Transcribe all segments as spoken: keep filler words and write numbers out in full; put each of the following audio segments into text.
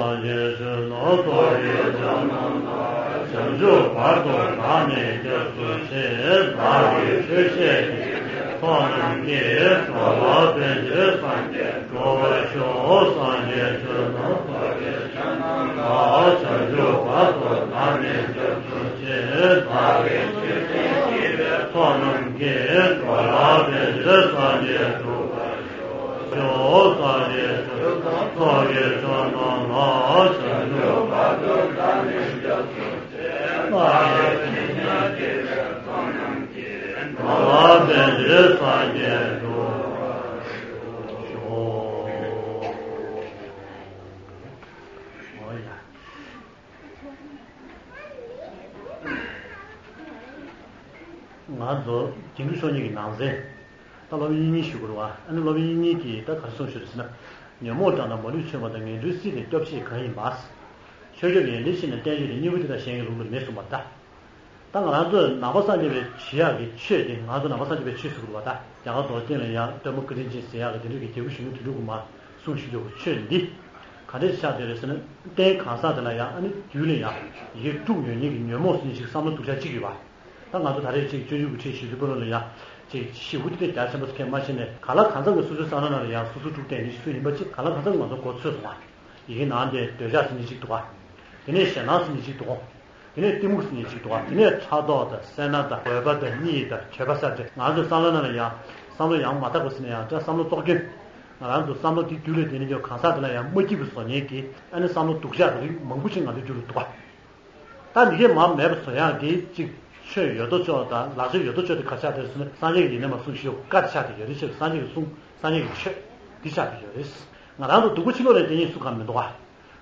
སངས་རྒྱས་ཚོགས་རྣམས་བདག་གིས་ཆོས་བསྟན་ན། བྱང་ཆུབ་བར་དུ་བདག་ནི་སྐྱབས་སུ་མཆི། བདག་གིས་ཆོས་བཤད་པའི་ཚོགས་རྣམས་ཀྱིས། འགྲོ་ལ་ཕན་ཕྱིར་སངས་རྒྱས་འགྲུབ་པར་ཤོག་སངས་རྒྱས་ཚོགས་རྣམས་བདག་གིས་ཆོས་བསྟན་ན། བྱང་ཆུབ་བར་དུ་བདག་ནི་སྐྱབས་སུ་མཆི། བདག་གིས་ཆོས་བཤད་པའི་ཚོགས་རྣམས་ཀྱིས། འགྲོ་ལ་ཕན་ཕྱིར་སངས་རྒྱས་འགྲུབ་པར་ཤོག་སངས་རྒྱས་ཚོགས་ཀྱི་མཆོག་རྣམས་ལ། བྱང་ཆུབ་བར་དུ་བདག་ནི་སྐྱབས་སུ་མཆི། བདག་གིས་ཆོས་བཤད་པའི་ཚོགས་རྣམས་ཀྱིས། འགྲོ་ལ་ཕན་ཕྱིར་སངས་རྒྱས་འགྲུབ་པར་ཤོག་ང་ཚོ་དགེ་འདུན་ཆོས་གཉིས་ཀྱི་ནང་ཚན། ད་སློབ་དཔོན་དབྱིག་གཉེན་ཞུ་དགོས་རེད་བ། ཨ་ནི་སློབ་དཔོན་དབྱིག་གཉེན་གྱིས་ད་ག་རེ་གསུངས་ཞུ་རེད་ཟེར་ན། ཉོན་མོངས་དགྲ་རྣམས་མ་ལུས་མཆོད་པ་དང་། ངན་འགྲོའི་སྲིད་ལས་སྐྱོབ་ཆེད་གང་ཡིན་པ། ཆོས་སྐྱོབ་ཡོན་ཏན་ཤེས་ནས་བསྟན་བཅོས་ཏེ། གཉེན་པོ་དེ་དག་གཞན་གྱི་ལུགས་ལ་མེད་གསུངས་པ་ལྟར། ད་ང་རང་ཚོས་ནང་པ་སངས་རྒྱས་པའི་ཇི་ཡག་གི་ཆོས་དེ། ང་ཚོ་ནང་པ་སངས་རྒྱས་པའི་ཆོས་ཟེར་དགོས་རེད་བ། ད་རྒྱ་གར་རྡོ་རྗེ་གདན་ལ་ཡང་སྟོན་པ་བཀའ་དྲིན་ཅན་ཟེར་ཡག་གི་དེ་འདྲ་གི་རྒྱལ་པོ་གཞོན་ནུ་དོན་གྲུབ་ཀྱིས་མར་གསུངས་བཞིན་དུ་ཆོས་འདི་ག་འདྲས་ཆགས་བསྡད་རེད་ཟེར་ན། རྟེན་གང་ཟག་དེ་ལ་ཡང་ཨ་ནི་རྒྱུད་ལ་ཡང་ཡི་གེ་དཀྲུག་ཡོད་མཁན་གྱི་ཉོན་མོངས་ཟེར་མཁན་ཅིག་བསམ་བློ་སྡུག་ཅག་ཅིག་ཡོད་པ། ད་ང་ཚོ་ད་རེས་ཅིག་སྤྱོད་འཇུག་གི་ཁྲིད་ཞུ་དུས་པོ་ལ་ཡང་ཅིག་ཞེ་པོ་དེ་རྒྱ་ཆེན་པོ་ཟེར་མཁན་མ་ཤེས་ནས། གང་ལ་གང་འཚམ་གྱིས་སོ་སོའི་བསམ་བློ་ནང་ལ་ཡང་སོ་སོ་དཀྲུག་བསྡད་མཁན་ཅིག་སུ་ཡིན་པ་ཅིག་གང་ལ་གང་འཚམ་གྱིས་ང་ཚོ་མགོ་ཚོས་སོང་བ། ཡི་གེ་ནང་དེ་འདོད་ཆགས་ཟེར་མཁན་ཅིག་འདུག་ག་དེ་ནས་ཞེད་སྣང་ཟེར་མཁན་ཅིག་འདུག་ག་དེ་ནས་གཏི་མུག་ཟེར་མཁན་ཅིག་འདུག་ག་དེ་ནས་ཕྲག་དོག་དང་སེར་སྣ་དང་འོད་པ་དང་གཉིད་དང་འགྱོད་པ་ཟེར་ཏེ། ང་ཚོའི་བསམ་བློ་ནང་ལ་ཡང་བསམ་བློ་ཡང་མ་དག་པ་ཟེར་ན་ཡང་ད་བསམ་བློ་རྟོག་སྐྱོན། ང་རང་ཚོ་བསམ་བློ་དེ་རྒྱུད་ལ་དེ་ནས་ཀྱང་གང་ཟག་དེ་ལ་ཡང་མ་སྐྱིད་པ་བཟོ་མཁན་གྱི་ཨ་ནི་བསམ་བློ་སྡུག་ཅག་གི་རིགས་མང་པོ་ཅིག་ང་ཚོའི་རྒྱུད་ལ་འདུག་ག་ད་མི་དགེ་བ་མེད་པ་བཟོ་ཡག་གི་ཅིག་ཆོས་ཡོད་དོ་ཅོག་དང་ལག་ཆ་ཡོད་དོ་ཅོག་དེ་ག་ཆགས་བསྡད་ཟེར་ན། སངས་རྒྱས་ཀྱིས་ཡེ་ནས་མར་གསུངས་ཤིག་ཡོད་བཀའ་ཆགས་བསྡད་ཡོད་རེད། ཅེས་སངས་རྒྱས་ཀྱིས་གསུངས། སངས་རྒྱས་ཀྱི་ཆོས་འདི་ཆགས་བསྡད་ཡོད་རེད། ང་རང་ཚོ་སྡུག་པོ་ཕྱི་ལོགས་ནས་བསྟེན་མཁན་སུ་གང་མི་འདུག་ག་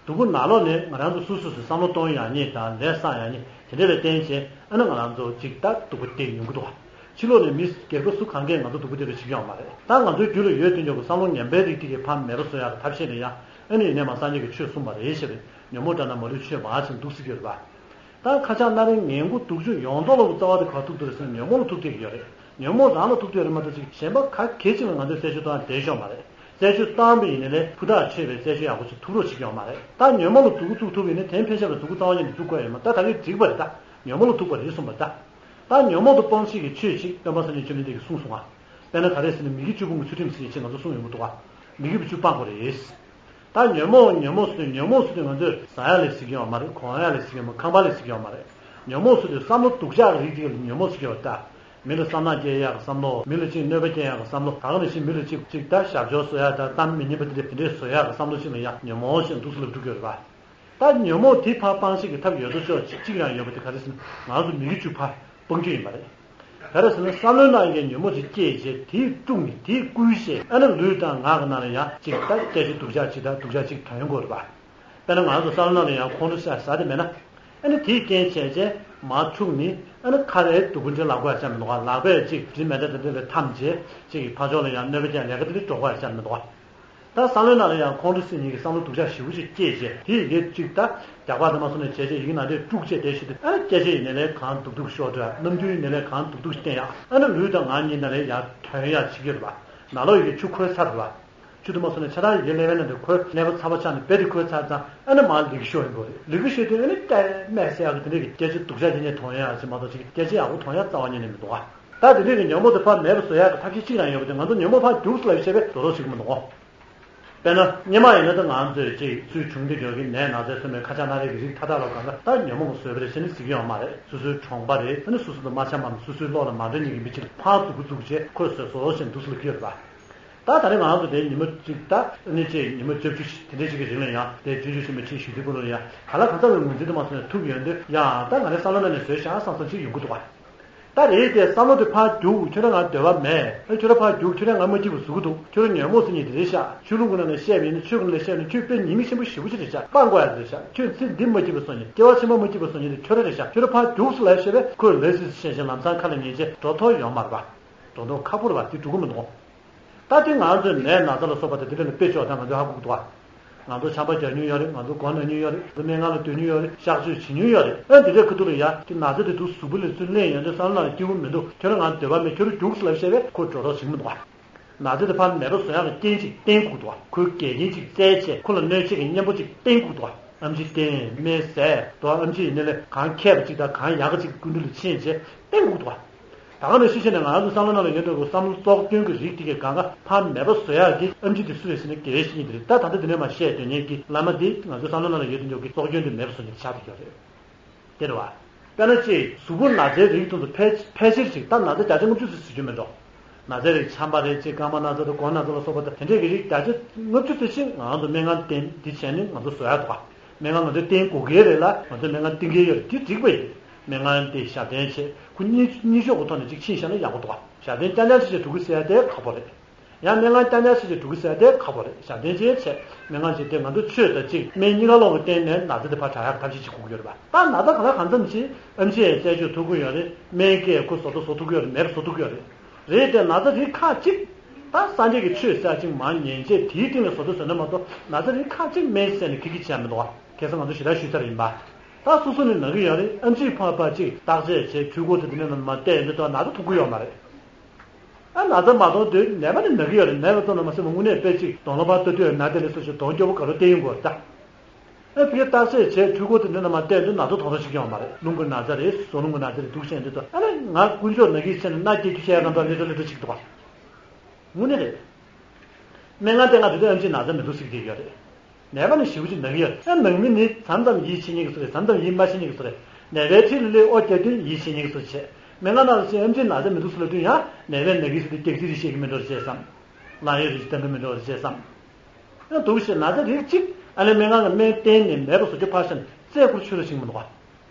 སྡུག་པོ་ནང་ལོགས་ནས་ང་རང་ཚོ་སོ་སོ་སོ་བསམ་བློ་གཏོང་ཡག་ཉིད་དང་ལས་བསགས་ཡག་ཉིད་དེ་འདྲ་ལ་བརྟེན་བྱས། ཨ་ནི་ང་རང་ཚོ་ཅིག་ད་སྡུག་པོ་དེ་ཡོང་གི་འདུག་ག་ཕྱི་ལོགས་ནས་མི་སྒེར་པ་སུ་གང་གིས་ང་ཚོ་སྡུག་པོ་དེ་འདྲ་བྱེད་ཀྱི་ཡོད་མ་རེད། ད་ང་ཚོའི་རྒྱུད་ལ་ཡོད་དེ་འཇོག་གི་བསམ་བློ་ངན་པའི་རིགས་དེ་གའི་ཕར་མེད་པ་བཟོ་ཡག་གི་ཐབས་ཤེས་ལ་ཡང་ཨ་ནི་ཡེ་ནས་མར་སངས་རྒྱས་ཀྱིས་ཆོས་གསུངས་པ་རེད་ཞེས་པས། ཉོན་མོངས་དགྲ་རྣམས་མ་ལུས་མཆོད་པ་ཟེར་འདུག་ཟེར་གྱི་ཡོད་རེད་པ། ད་ཁ་ཆག་སྣ་རལ་ངན་དགུ་སྡུག་ཅག་ཡོངས་རྫོགས་ལ་རྩ་བ་དེ་ག་ཐུག་འདུག་རེད་ཟེར་ན། ཉོན་མོངས་ལ་ཐུག་བསྡད་ཀྱི་ཡོད་རེད། ཉོན་མོངས་རང་ལ་ཐུག་བསྡད་ཡོད་རེད་མ་གཏོགས་ཅིག་གཞན་པ་ག་གེ་ཅིག་ལ་ང་ཚོས་རྩད་གཅོད་བཏང་བསྡད་ཡོད་མ་རེད། རྩད་གཅོད་བཏང་བ་ཡིན་ནའི་ཕུ་ཐག་ཆོད་པའི་རྩད་གཅོད་ཡག་པོ་ཅིག་ཐུག་རོགས་བྱེད་ཀྱི་ཡོད་མ་རེད། ད་ཉོན་མོངས་ལ་མཛུབ་གུ་བཙུགས་ཐུབ་པ་ཡིན་ན་དེ་ཕན་ཆད་ལ་མཛུབ་གུ་རྩ་བ་ཉིད་ནས་བཙུགས་དགོས་ཡོད་མ་རེད། ད་ད་གིན་འགྲིག་པ་རེད། ད་ཉོན་མོངས་ལ་ཐུག་པ་རེད་གསུངས་པ་རེད། ད་ད་ཉོན་མོངས་དང་སྤོང་བྱེད་ཀྱི་ཆོས་ཤིག་སྟོན་པ་སངས་རྒྱས་བཅོམ་ལྡན་འདས་ཀྱིས་གསུངས་སོང་ང་། དཔེར་ན་ག་རེ་ཟེར་ན། མི་དགེ་བཅུ་སྤོང་གི་ཚུལ་ཁྲིམས་ཟེར་ཅིག་ང་ཚོ་གསུངས་ཡོང་གི་འདུག་ག་མི་དགེ་བཅུ་སྤང་དགོས་རེད། ད་ཉོན་མོངས་ཉོན་མོངས་ཟེར་དུས། ཉོན་མོངས་ཟེར་དུས་ང་ཚོས་ཟ་ཡག་ལ་ཟེར་གྱི་ཡོད་མ་རེད། གོན་ཡག་ལ་ཟེར་གྱི་ཡོད་མ་རེད། ཁང་པ་ལ་ཟེར་གྱི་ཡོད་མ་རེད། ཉོན་མོངས་ཟེར་དུས་བསམ་བློ་སྡུག་ཅག་གི་རིགས་དེ་ལ་ཉོན་མོངས་ཟེར་གྱི་ཡོད་ད། མི་ལ་བསམ་ནག་སྐྱེ་ཡག་གི་བསམ་བློ། མི་ལ་ཅིག་གནོད་པ་སྐྱེལ་ཡག་གི་བསམ་བློ། ད་ག་ནང་བཞིན་མི་ལ་ཅིག་ཅིག་ད་ཞབས་ཕྱི་བཟོ་ཡག་དང་གཏམ་མི་སྙན་པ་དེ་འདྲ་དེ་འདྲས་བཟོ་ཡག་གི་བསམ་བློ་ཅིག་ལ་ཡང་ཉོན་མོངས་ཞེས་འདུག་སེ་ལབ་འགྲོ་གི་ཡོད་རེད་པ། ད་ཉོན་མོངས་དེ་ཕར་སྤང་བྱེད་ཀྱི་ཐབས་ཡོད་དོ་ཅོག་ཅིག་གཅིག་རང་ཡོད་པ་དེ་ག་རེ་ཟེར་ན། ང་ཚོ་མི་དགེ་བཅུ་ཕར་སྤང་རྒྱུ་ཡིན་པ་རེད། ག་རེ་ཟེར་ན། བསམ་བློའི་ནང་གི་ཉོན་མོངས་ཅིག་སྐྱེས་རྗེས་དེ་དཀྲུགས་ནས་དེ་བསྐུལ་བྱས། ཨ་ནི་ལུས་དང་ངག་གི་ནང་ལ་ཡང་ཅིག་ད་སྐད་ཅིག་སྡུག་ཅག་ཅིག་དང་སྡུག་ཅག་ཅིག་དོན་ཡོང་གི་ཡོད་རེད་པ། དཔེར་ན་ང་ཚོ་བསམ་བློ་ནང་ལ་ཡང་ཁོང་ཁྲོ་ཟ་ཟ་དེ་མེད་ན། ཨ་ནི་དེའི་རྐྱེན་བྱས་རྗེས་མར་འཁྲུགས་ནས། ཨ་ནི་ཁ་རས་སྡུག་པོ་འདྲ་ལག་པ་ཡང་བཅག་མི་འདུག་ག་ལག་པས་ཅིག་དྲི་མེད་འདྲ་དེ་འདྲ་ལ་འཐམས་བྱས། ཅིག་གི་ཕར་ཕྱོགས་ལ་ཡང་གནོད་པ་སྐྱེལ་ལས་ཀ་དེ་འདྲ་འགྲོ་ག་ཡང་བཅག་མི་འདུག་ག་ད་བསམ་བློའི་ནང་ལ་ཡང་ཁོང་ཁྲོ་ཟེར་མཁན་གྱི་བསམ་བློ་སྡུག་ཅག་ཞེ་པོ་ཅིག་སྐྱེས་རྗེས། དེ་ཡི་གེ་གཅིག་ད་རྒྱག་པ་དེ་མ་སོང་ནས་བྱས་རྗེས་ཡི་གེ་ནང་དེ་དཀྲུགས་བྱས་བསྡད་ཤི་དུས། ཨ་ནི་སྐད་ཆ་ཡིན་ནའི་ལས་གང་སྡུག་སྡུག་ཤོར་འགྲོ་ཡ། རྣམ་འགྱུར་ཡིན་ནའི་ལས་གང་སྡུག་སྡུག་བསྟན་ཡ། ཨ་ནི་ལུས་དང་ངག་གཉིས་ནང་ལས་ཡར་དོན་ཡ་བྱེད་ཀྱི་རེད་པ། ནང་ལོགས་ཡི་གེ་ཆུ་ཁོལ་ཚར་རེད་པ། ཆུ་དེ་མ་སོང་ནས་ཆ་ཚང་ཡི་གེ་ཀླད་པའི་ནང་དུ་ཁོལ། ཀླད་པ་ཚ་པོ་ཆགས་ནས་རྦད་དེ་ཁོལ་ཚར་ཙང་། ཨ་ནི་མར་ལི་ཁུ་ཤོར་ཡོང་གི་རེད། ལི་ཁུ་ཤོར་དུས་ཨ་ནི་སྐད་སྨྲས་ཟེར་ཡག་གི་དེ་འདྲ་གི་སྐད་ཆ་སྡུག་ཅག་དེ་ནས་མཐོང་ཡ་ཞིག་མ་གཏོགས་ཅིག་སྐད་ཆ་ཡག་པོ་མཐོང་ཡ་རྩ་བ་ཉིད་ནས་མི་འདུག་ག་ད་དེ་འདྲ་གི་ཉོན་མོངས་དེ་ཕར་མེད་པ་བཟོ་ཡག་གི་ཐབས་ཤེས་གཅིག་རང་ཡོད་པ་དེ། ང་ཚོ་ཉོན་མོངས་ཕར་རྒྱུགས་ཟེར་ལབ་བཤད་པས་འགྲོ་རོགས་བྱེད་ཀྱི་མི་འདུག་ག་དཔེར་ན་སྔོན་མ་ཡིན་ན་ད་ང་ཚོས་ཅིག་ཚུལ་བྱུང་དུས་འགྱུར་གྱི་ནད་ན་ཚ་ཟེར་མཁན་ཁ་ཆག་སྣ་རལ་གྱི་རིགས་མཐའ་དག་ལ་གང་ག་ད་ཉོན་མོངས་ཀྱིས་བཟོས་པ་རེད་ཟེར་ནས་ཟེར་གྱི་ཡོད་མ་རེད། སོ་སོའི་གྲོང་པ་རེད། ཨ་ནི་སོ་སོ་དང་མ་འདྲ་མཉམ་གྱི་མི་གཅིག་ལ་ཕར་སྡུག་པོ་བཙུགས་བྱས་ཁོས་བཟོས་སོ་ཞེས་འདུག་སེ་ལབ་ཀྱི་ཡོད་རེད་པ། ད་ད་རེས་ང་རང་ཚོ་དེ་ཉི་མ་གཅིག་ད་ཨ་ནི་ཅིག་ཉི་མ་བརྒྱད་ཅུ་དེ་འདྲ་ཞིག་གི་རིང་ལ་ཡང་དེ་སྤྱོད་འཇུག་ཆེན་མོའི་ཁྲིད་ཞུ་དུས་ཀུན་ལ་ཡང་གང་ལ་གང་འཚམ་པའི་ངོས་འཛིན་དུ་མ་སོང་ནས་ཐུག་ཡོང་དུས། ཡང་ད་ང་རའི་བསམ་བློ་ནང་ནས་བཟོས་བཞག་བསམ་བསམ་ཅིག་ཡོང་གི་འདུག་པ། ད་རེད་དེ་བསམ་བློ་དེ་ཕར་རྒྱུག་ཁྱོད་རང་ང་འདོད་པ་མེད། ཨ་ཁྱོད་རང་ཕར་རྒྱུག་ཁྱོད་རང་ང་མ་སྐྱིད་པ་བཟོ་གི་འདུག་ཁྱོད་རང་ཉོན་མོངས་ཟེར་མཁན་དེ་རེད་ཤག་ཆོས་ལུགས་ཀྱི་ནང་ནས་བཤད་པ་ཡིན་ན། ཆོས་ཀྱི་ནང་ནས་བཤད་ན་ཁྱོད་དཔེ་ཉེས་དམིགས་ཆེན་པོ་ཞེ་པོ་ཅིག་རེད་ཤག་སྤང་དགོས་ཡ་རེད་ཤག་ཁྱོད་ཚེ་འདི་མ་སྐྱིད་པ་བཟོ་མཁན། སྐྱེ་བ་ཕྱི་མ་མ་སྐྱིད་པ་བཟོ་མཁན་དེ་ཁྱོད་རང་རེད་ཤག་ཁྱོད་རང་ཕར་རྒྱུགས་ཟེར་ལབ་བཤད་པས་ཁོས་ལགས་སོ་ཟེར་བཤད་བྱས་ལམ་སང་ཁ་ལ་ཉན་བྱས་འགྲོ་ཐུབ་ཡོད་མ་རེད་པ། འགྲོ་མདོག་ཁ་པོ་རེད་པ། དེ་འགྲོ་གི་མི་འདུག་ད་དེ་ང་ཚོའི་ནད་ན་ཚ་ལ་སོགས་པ་དེ་དེ་འདྲ་ལ་དཔེ་ཆོག་ད་ང་ཚོས་ཧ་གོ་གི་འདུག་ག་ང་ཚོ་ཆམ་པ་རྒྱག་མྱོང་ཡོད་རེད། ང་ཚོ་མགོ་ན་མྱོང་ཡོད་རེད། ང་ཚོ་སྨན་ཁང་ལ་སྡོད་མྱོང་ཡོད་རེད། གཤག་བཅོས་བྱེད་མྱོང་ཡོད་རེད། ཨ་འདི་འདྲའི་ཁ་ཐུག་ལ་ཡ་དེ་ན་ཚ་དེ་དུས་གཟུགས་པོ་ལ་ཚུར་ལེན་ཡོང་དུས་བསམ་བློ་ནང་སྐྱིད་པོ་མི་འདུག་ཁྱོད་རང་ང་འདོད་པ་མེད། ཁྱོད་རང་རྒྱུགས་ཟེར་ལབ་བཤད་པས་ཁོ་འགྲོ་རོགས་བྱེད་ཀྱི་མི་འདུག་ག་ན་ཚ་དེ་ཕར་མེད་པ་བཟོ་ཡག་གི་རྐྱེན་ཅིག་བསྟེན་དགོས་འདུག་བ། ཁོའི་འགལ་རྐྱེན་ཅིག་བཙལ་བྱས་ཁོ་ལ་གནོད་བྱེད་ཀྱི་གཉེན་པོ་ཅིག་བསྟེན་དགོས་འདུག་བ། ཨེམ་ཆི་བསྟེན། སྨན་བཟས་འདུག་བ། ཨེམ་ཆི་ཡིན་ནའི་ལས་གང་མཁས་པ་ཅིག་དང་གང་ཡག་ག་ཅིག་སྐུ་མདུན་ལ་ཕྱིན་བྱས་བསྟེན་དགོས་འདུག་བ། ད་ག་ནང་བཞིན་བྱས་ནས་ང་རང་ཚོ་བསམ་བློ་ནང་ལ་ཡོད་འགྲོ་གི་བསམ་བློ་རྟོགས་སྐྱོན་གྱི་རིགས་དེ་གའི་གང་ག་ཕར་མེད་པ་བཟོ་ཡག་གི་ཨེམ་ཆི་དེ་སུ་རེད་ཟེར་ན་དགེ་བའི་བཤེས་གཉེན་དེ་རེད། ད་ད་ལྟ་འདི་ནས་མར་བཤད་དོན་གཉེར་གྱི་བླ་མ་དེ་ང་ཚོའི་བསམ་བློ་ནང་ལ་ཡོད་འགྲོ་གི་རྟོགས་སྐྱོན་དེ་མེད་པ་བཟོ་ནས་ཆགས་བསྡད་ཡོད་རེད། དེ་རེད་བ། དཔེར་ན་ཅིག་གཟུགས་པོ་ན་ཚའི་རིགས་དེ་ཚོ་ཕལ་ཕལ་ཆེར་ཅིག་ད་ན་ཚ་བརྒྱ་ཆ་ལྔ་བཅུ་ཙམ་ཟེར་རྒྱུ་མེད་འགྲོ། ན་ཚའི་རིགས་ཆམ་པ་རེད་ཅིག་རྐང་པ་ན་ཚ་དང་མགོ་ན་ཚ་ལ་སོགས་པ་དང་དེ་འདྲས་ཀྱི་རིགས་བརྒྱ་ཆ་ལྔ་བཅུ་ཙམ་ཞིག་ང་རང་ཚོ་སྨན་ཁང་བསྟེན་འདི་བྱས་ནས་ང་ཚོ་བཟོ་ཡག་འདུག་ག། སྨན་ཁང་ང་ཚོས་བསྟེན་དགོས་ཀྱི་རེད་ལ་ང་ཚོས་སྨན་ཁང་བསྟེན་གྱི་ཡོད་རེད། དེ་འགྲིག་པ་ཡིན། སྨན་ཁང་དེ་ཞབས་བརྟན་བྱས་ཁོ་གཉིས་གཉིས་ཕྱོགས་ཀྱི་ཐོག་ནས་ཅིག་ཕྱིན་བཞག་ན་ཡག་པོ་འདུག་ག། ཞབས་བརྟན་རྐྱང་རྐྱང་ཞིག་བྱས་འགྲོ་གི་ཟེར་ཡ་དེ་ཁག་པོ་རེད། ཡང་སྨན་ཁང་རྐྱང་རྐྱང་ཞིག་ཅིག་འགྲོ་གི་ཟེར་ཡ་དེ་ཁག་པོ་རེད། ཞབས་བརྟན་ཅིག་བྱས་སྨན་ཁང་ཅིག་དེ་ང་ཚོ་ཆོས་དང་གཅིག་སྨན་གཉིས་ཀ་སློང་གི་སྟེང་ནས་ན་ཚ་དེ་ཕར་དྲག་ཡག་ཐབས་ཤེས་བྱེད་དགོས་ཀྱི་ཡོད་རེད་པ། ད་ན་ཚ་གང་ལ་གང་འཚམ་ཅིག་ཨེམ་ཆི་ཡིས་རྩད་གཅོད་ཐུབ་ཀྱི་ཡོད་རེད། སྨན་གྱིས་ཁོ་བཟོ་ཐུབ་བཟོ་ཐུབ་ཀྱི་ཡོད་རེད། མེད་པ་བཟོ་ཐུབ་ཀྱི་ཡོད་རེད། རེད་དེ་ན་ཚ་རིགས་ཁག་ཅིག་ད་སངས་རྒྱས་ཀྱི་ཆོས་ཟེར་ཅིག་མར་ཉན་བྱས་དེའི་སྟེང་ནས་བཟོ་ཐུབ་བཟོས་ན་མ་གཏོགས་ན་ཚ་རིགས་ཁག་ཅིག་སྨན་བཟས་ནས་ཁེ་ཁེ་བྱས་མི་འདུག་ག། ཁ་སང་ང་ཚོ་ཞེ་དྲག་ཞུས་ཚར་ཡིན་པ། ད་སོ་སོ་ནས་ན་གི་ཡོད་རེད། ཨེམ་ཆི་ཕར་ཕར་ཅིག་བརྟག་དཔྱད་བྱས་འཕྲུལ་འཁོར་དེ་དེ་ནས་མར་བལྟས་ཡོང་དུས་ད་ན་ཚ་ཐུག་གི་ཡོད་མ་རེད། ཨ་ན་ཚ་མ་གཏོགས་དུས་ནད་པ་ནི་ན་གི་ཡོད་རེད། ནད་པ་ཚོ་ནང་མ་སེམས་དངོས་གནས་དཔེ་ཅིག་གདོང་ལ་ཕར་ལྟ་དུས་ན་དེ་ལས་སོ་ཞིག་གདོང་སྐྱོ་པོ་དགའ་རོགས་བསྟན་ཡོང་གི་ཡོད་རེད་ད། ཨ་ཕ་གིར་བརྟག་དཔྱད་བྱས་འཕྲུལ་འཁོར་དེ་འདྲ་ནང་མར་བལྟས་དུས་ན་ཚ་དོག་དོག་ཞིག་ཡོད་མ་རེད། རླུང་གི་ན་ཚ་རེད། ཟུར་རླུང་གི་ན་ཚ་རེད་འདུག་བཤད་འདུག་ད། ཨ་ནི་ང་དཀོན་མཆོག་ན་གི་བཤད་ནས་སྣ་སྐྱེ་རྒྱུ་བཤད་གང་ལྟར་ལེ་ཏོ་ལེ་ཏོ་ཅིག་འདུག་ག། དངོས་གནས་རེད། སྨན་ཁང་དེ་ང་དེ་དུས་ཨེམ་ཆི་ན་ཚ་མི་འདུག་ཟེར་གྱི་ཡོད་རེད། ནད་པ་ནི་ཞེ་པོ་ཅིག་ན་གི་ཡོད་རེད། ཨ་ནང་མི་ནི་མཚམས་མཚམས་ཡིད་ཆེས་མཁན་གྱི་བཟོ་རེད། མཚམས་མཚམས་ཡིད་མ་ཆེས་མཁན་གྱི་བཟོ་རེད། ནད་པའི་འཁྲིས་ལ་སླེབས་ཨོ་རྒྱག་དུས་ཡིད་ཆེས་མཁན་གྱི་བཟོ་བྱས། སྨན་ཁང་ནང་ལ་ཕྱིན་ཨེམ་ཆི་ན་ཚ་མི་འདུག་ཟེར་ལབ་དུས་ཡང་ནད་པས་ན་གི་ཟེར་དུས་རྒྱག་རྩིས་རེ་བཤད་ཀྱི་མེད་འགྲོ་རེ་བྱས་སམ། ལག་གཡོག་རེ་བཏང་གི་མེད་འགྲོ་རེ་བྱས་སམ། ཡང་འདུག་བྱས་ན་ཚ་རིགས་གཅིག་ཨ་ནི་སྨན་ཁང་གི་སྨན་བསྟེན་ནས་མེད་པ་བཟོ་རྒྱུ་ཕར་བཞག་ནས་རྩད་ཁུར་ཆོད་ལ་ཞིག་མི་འདུག་ག།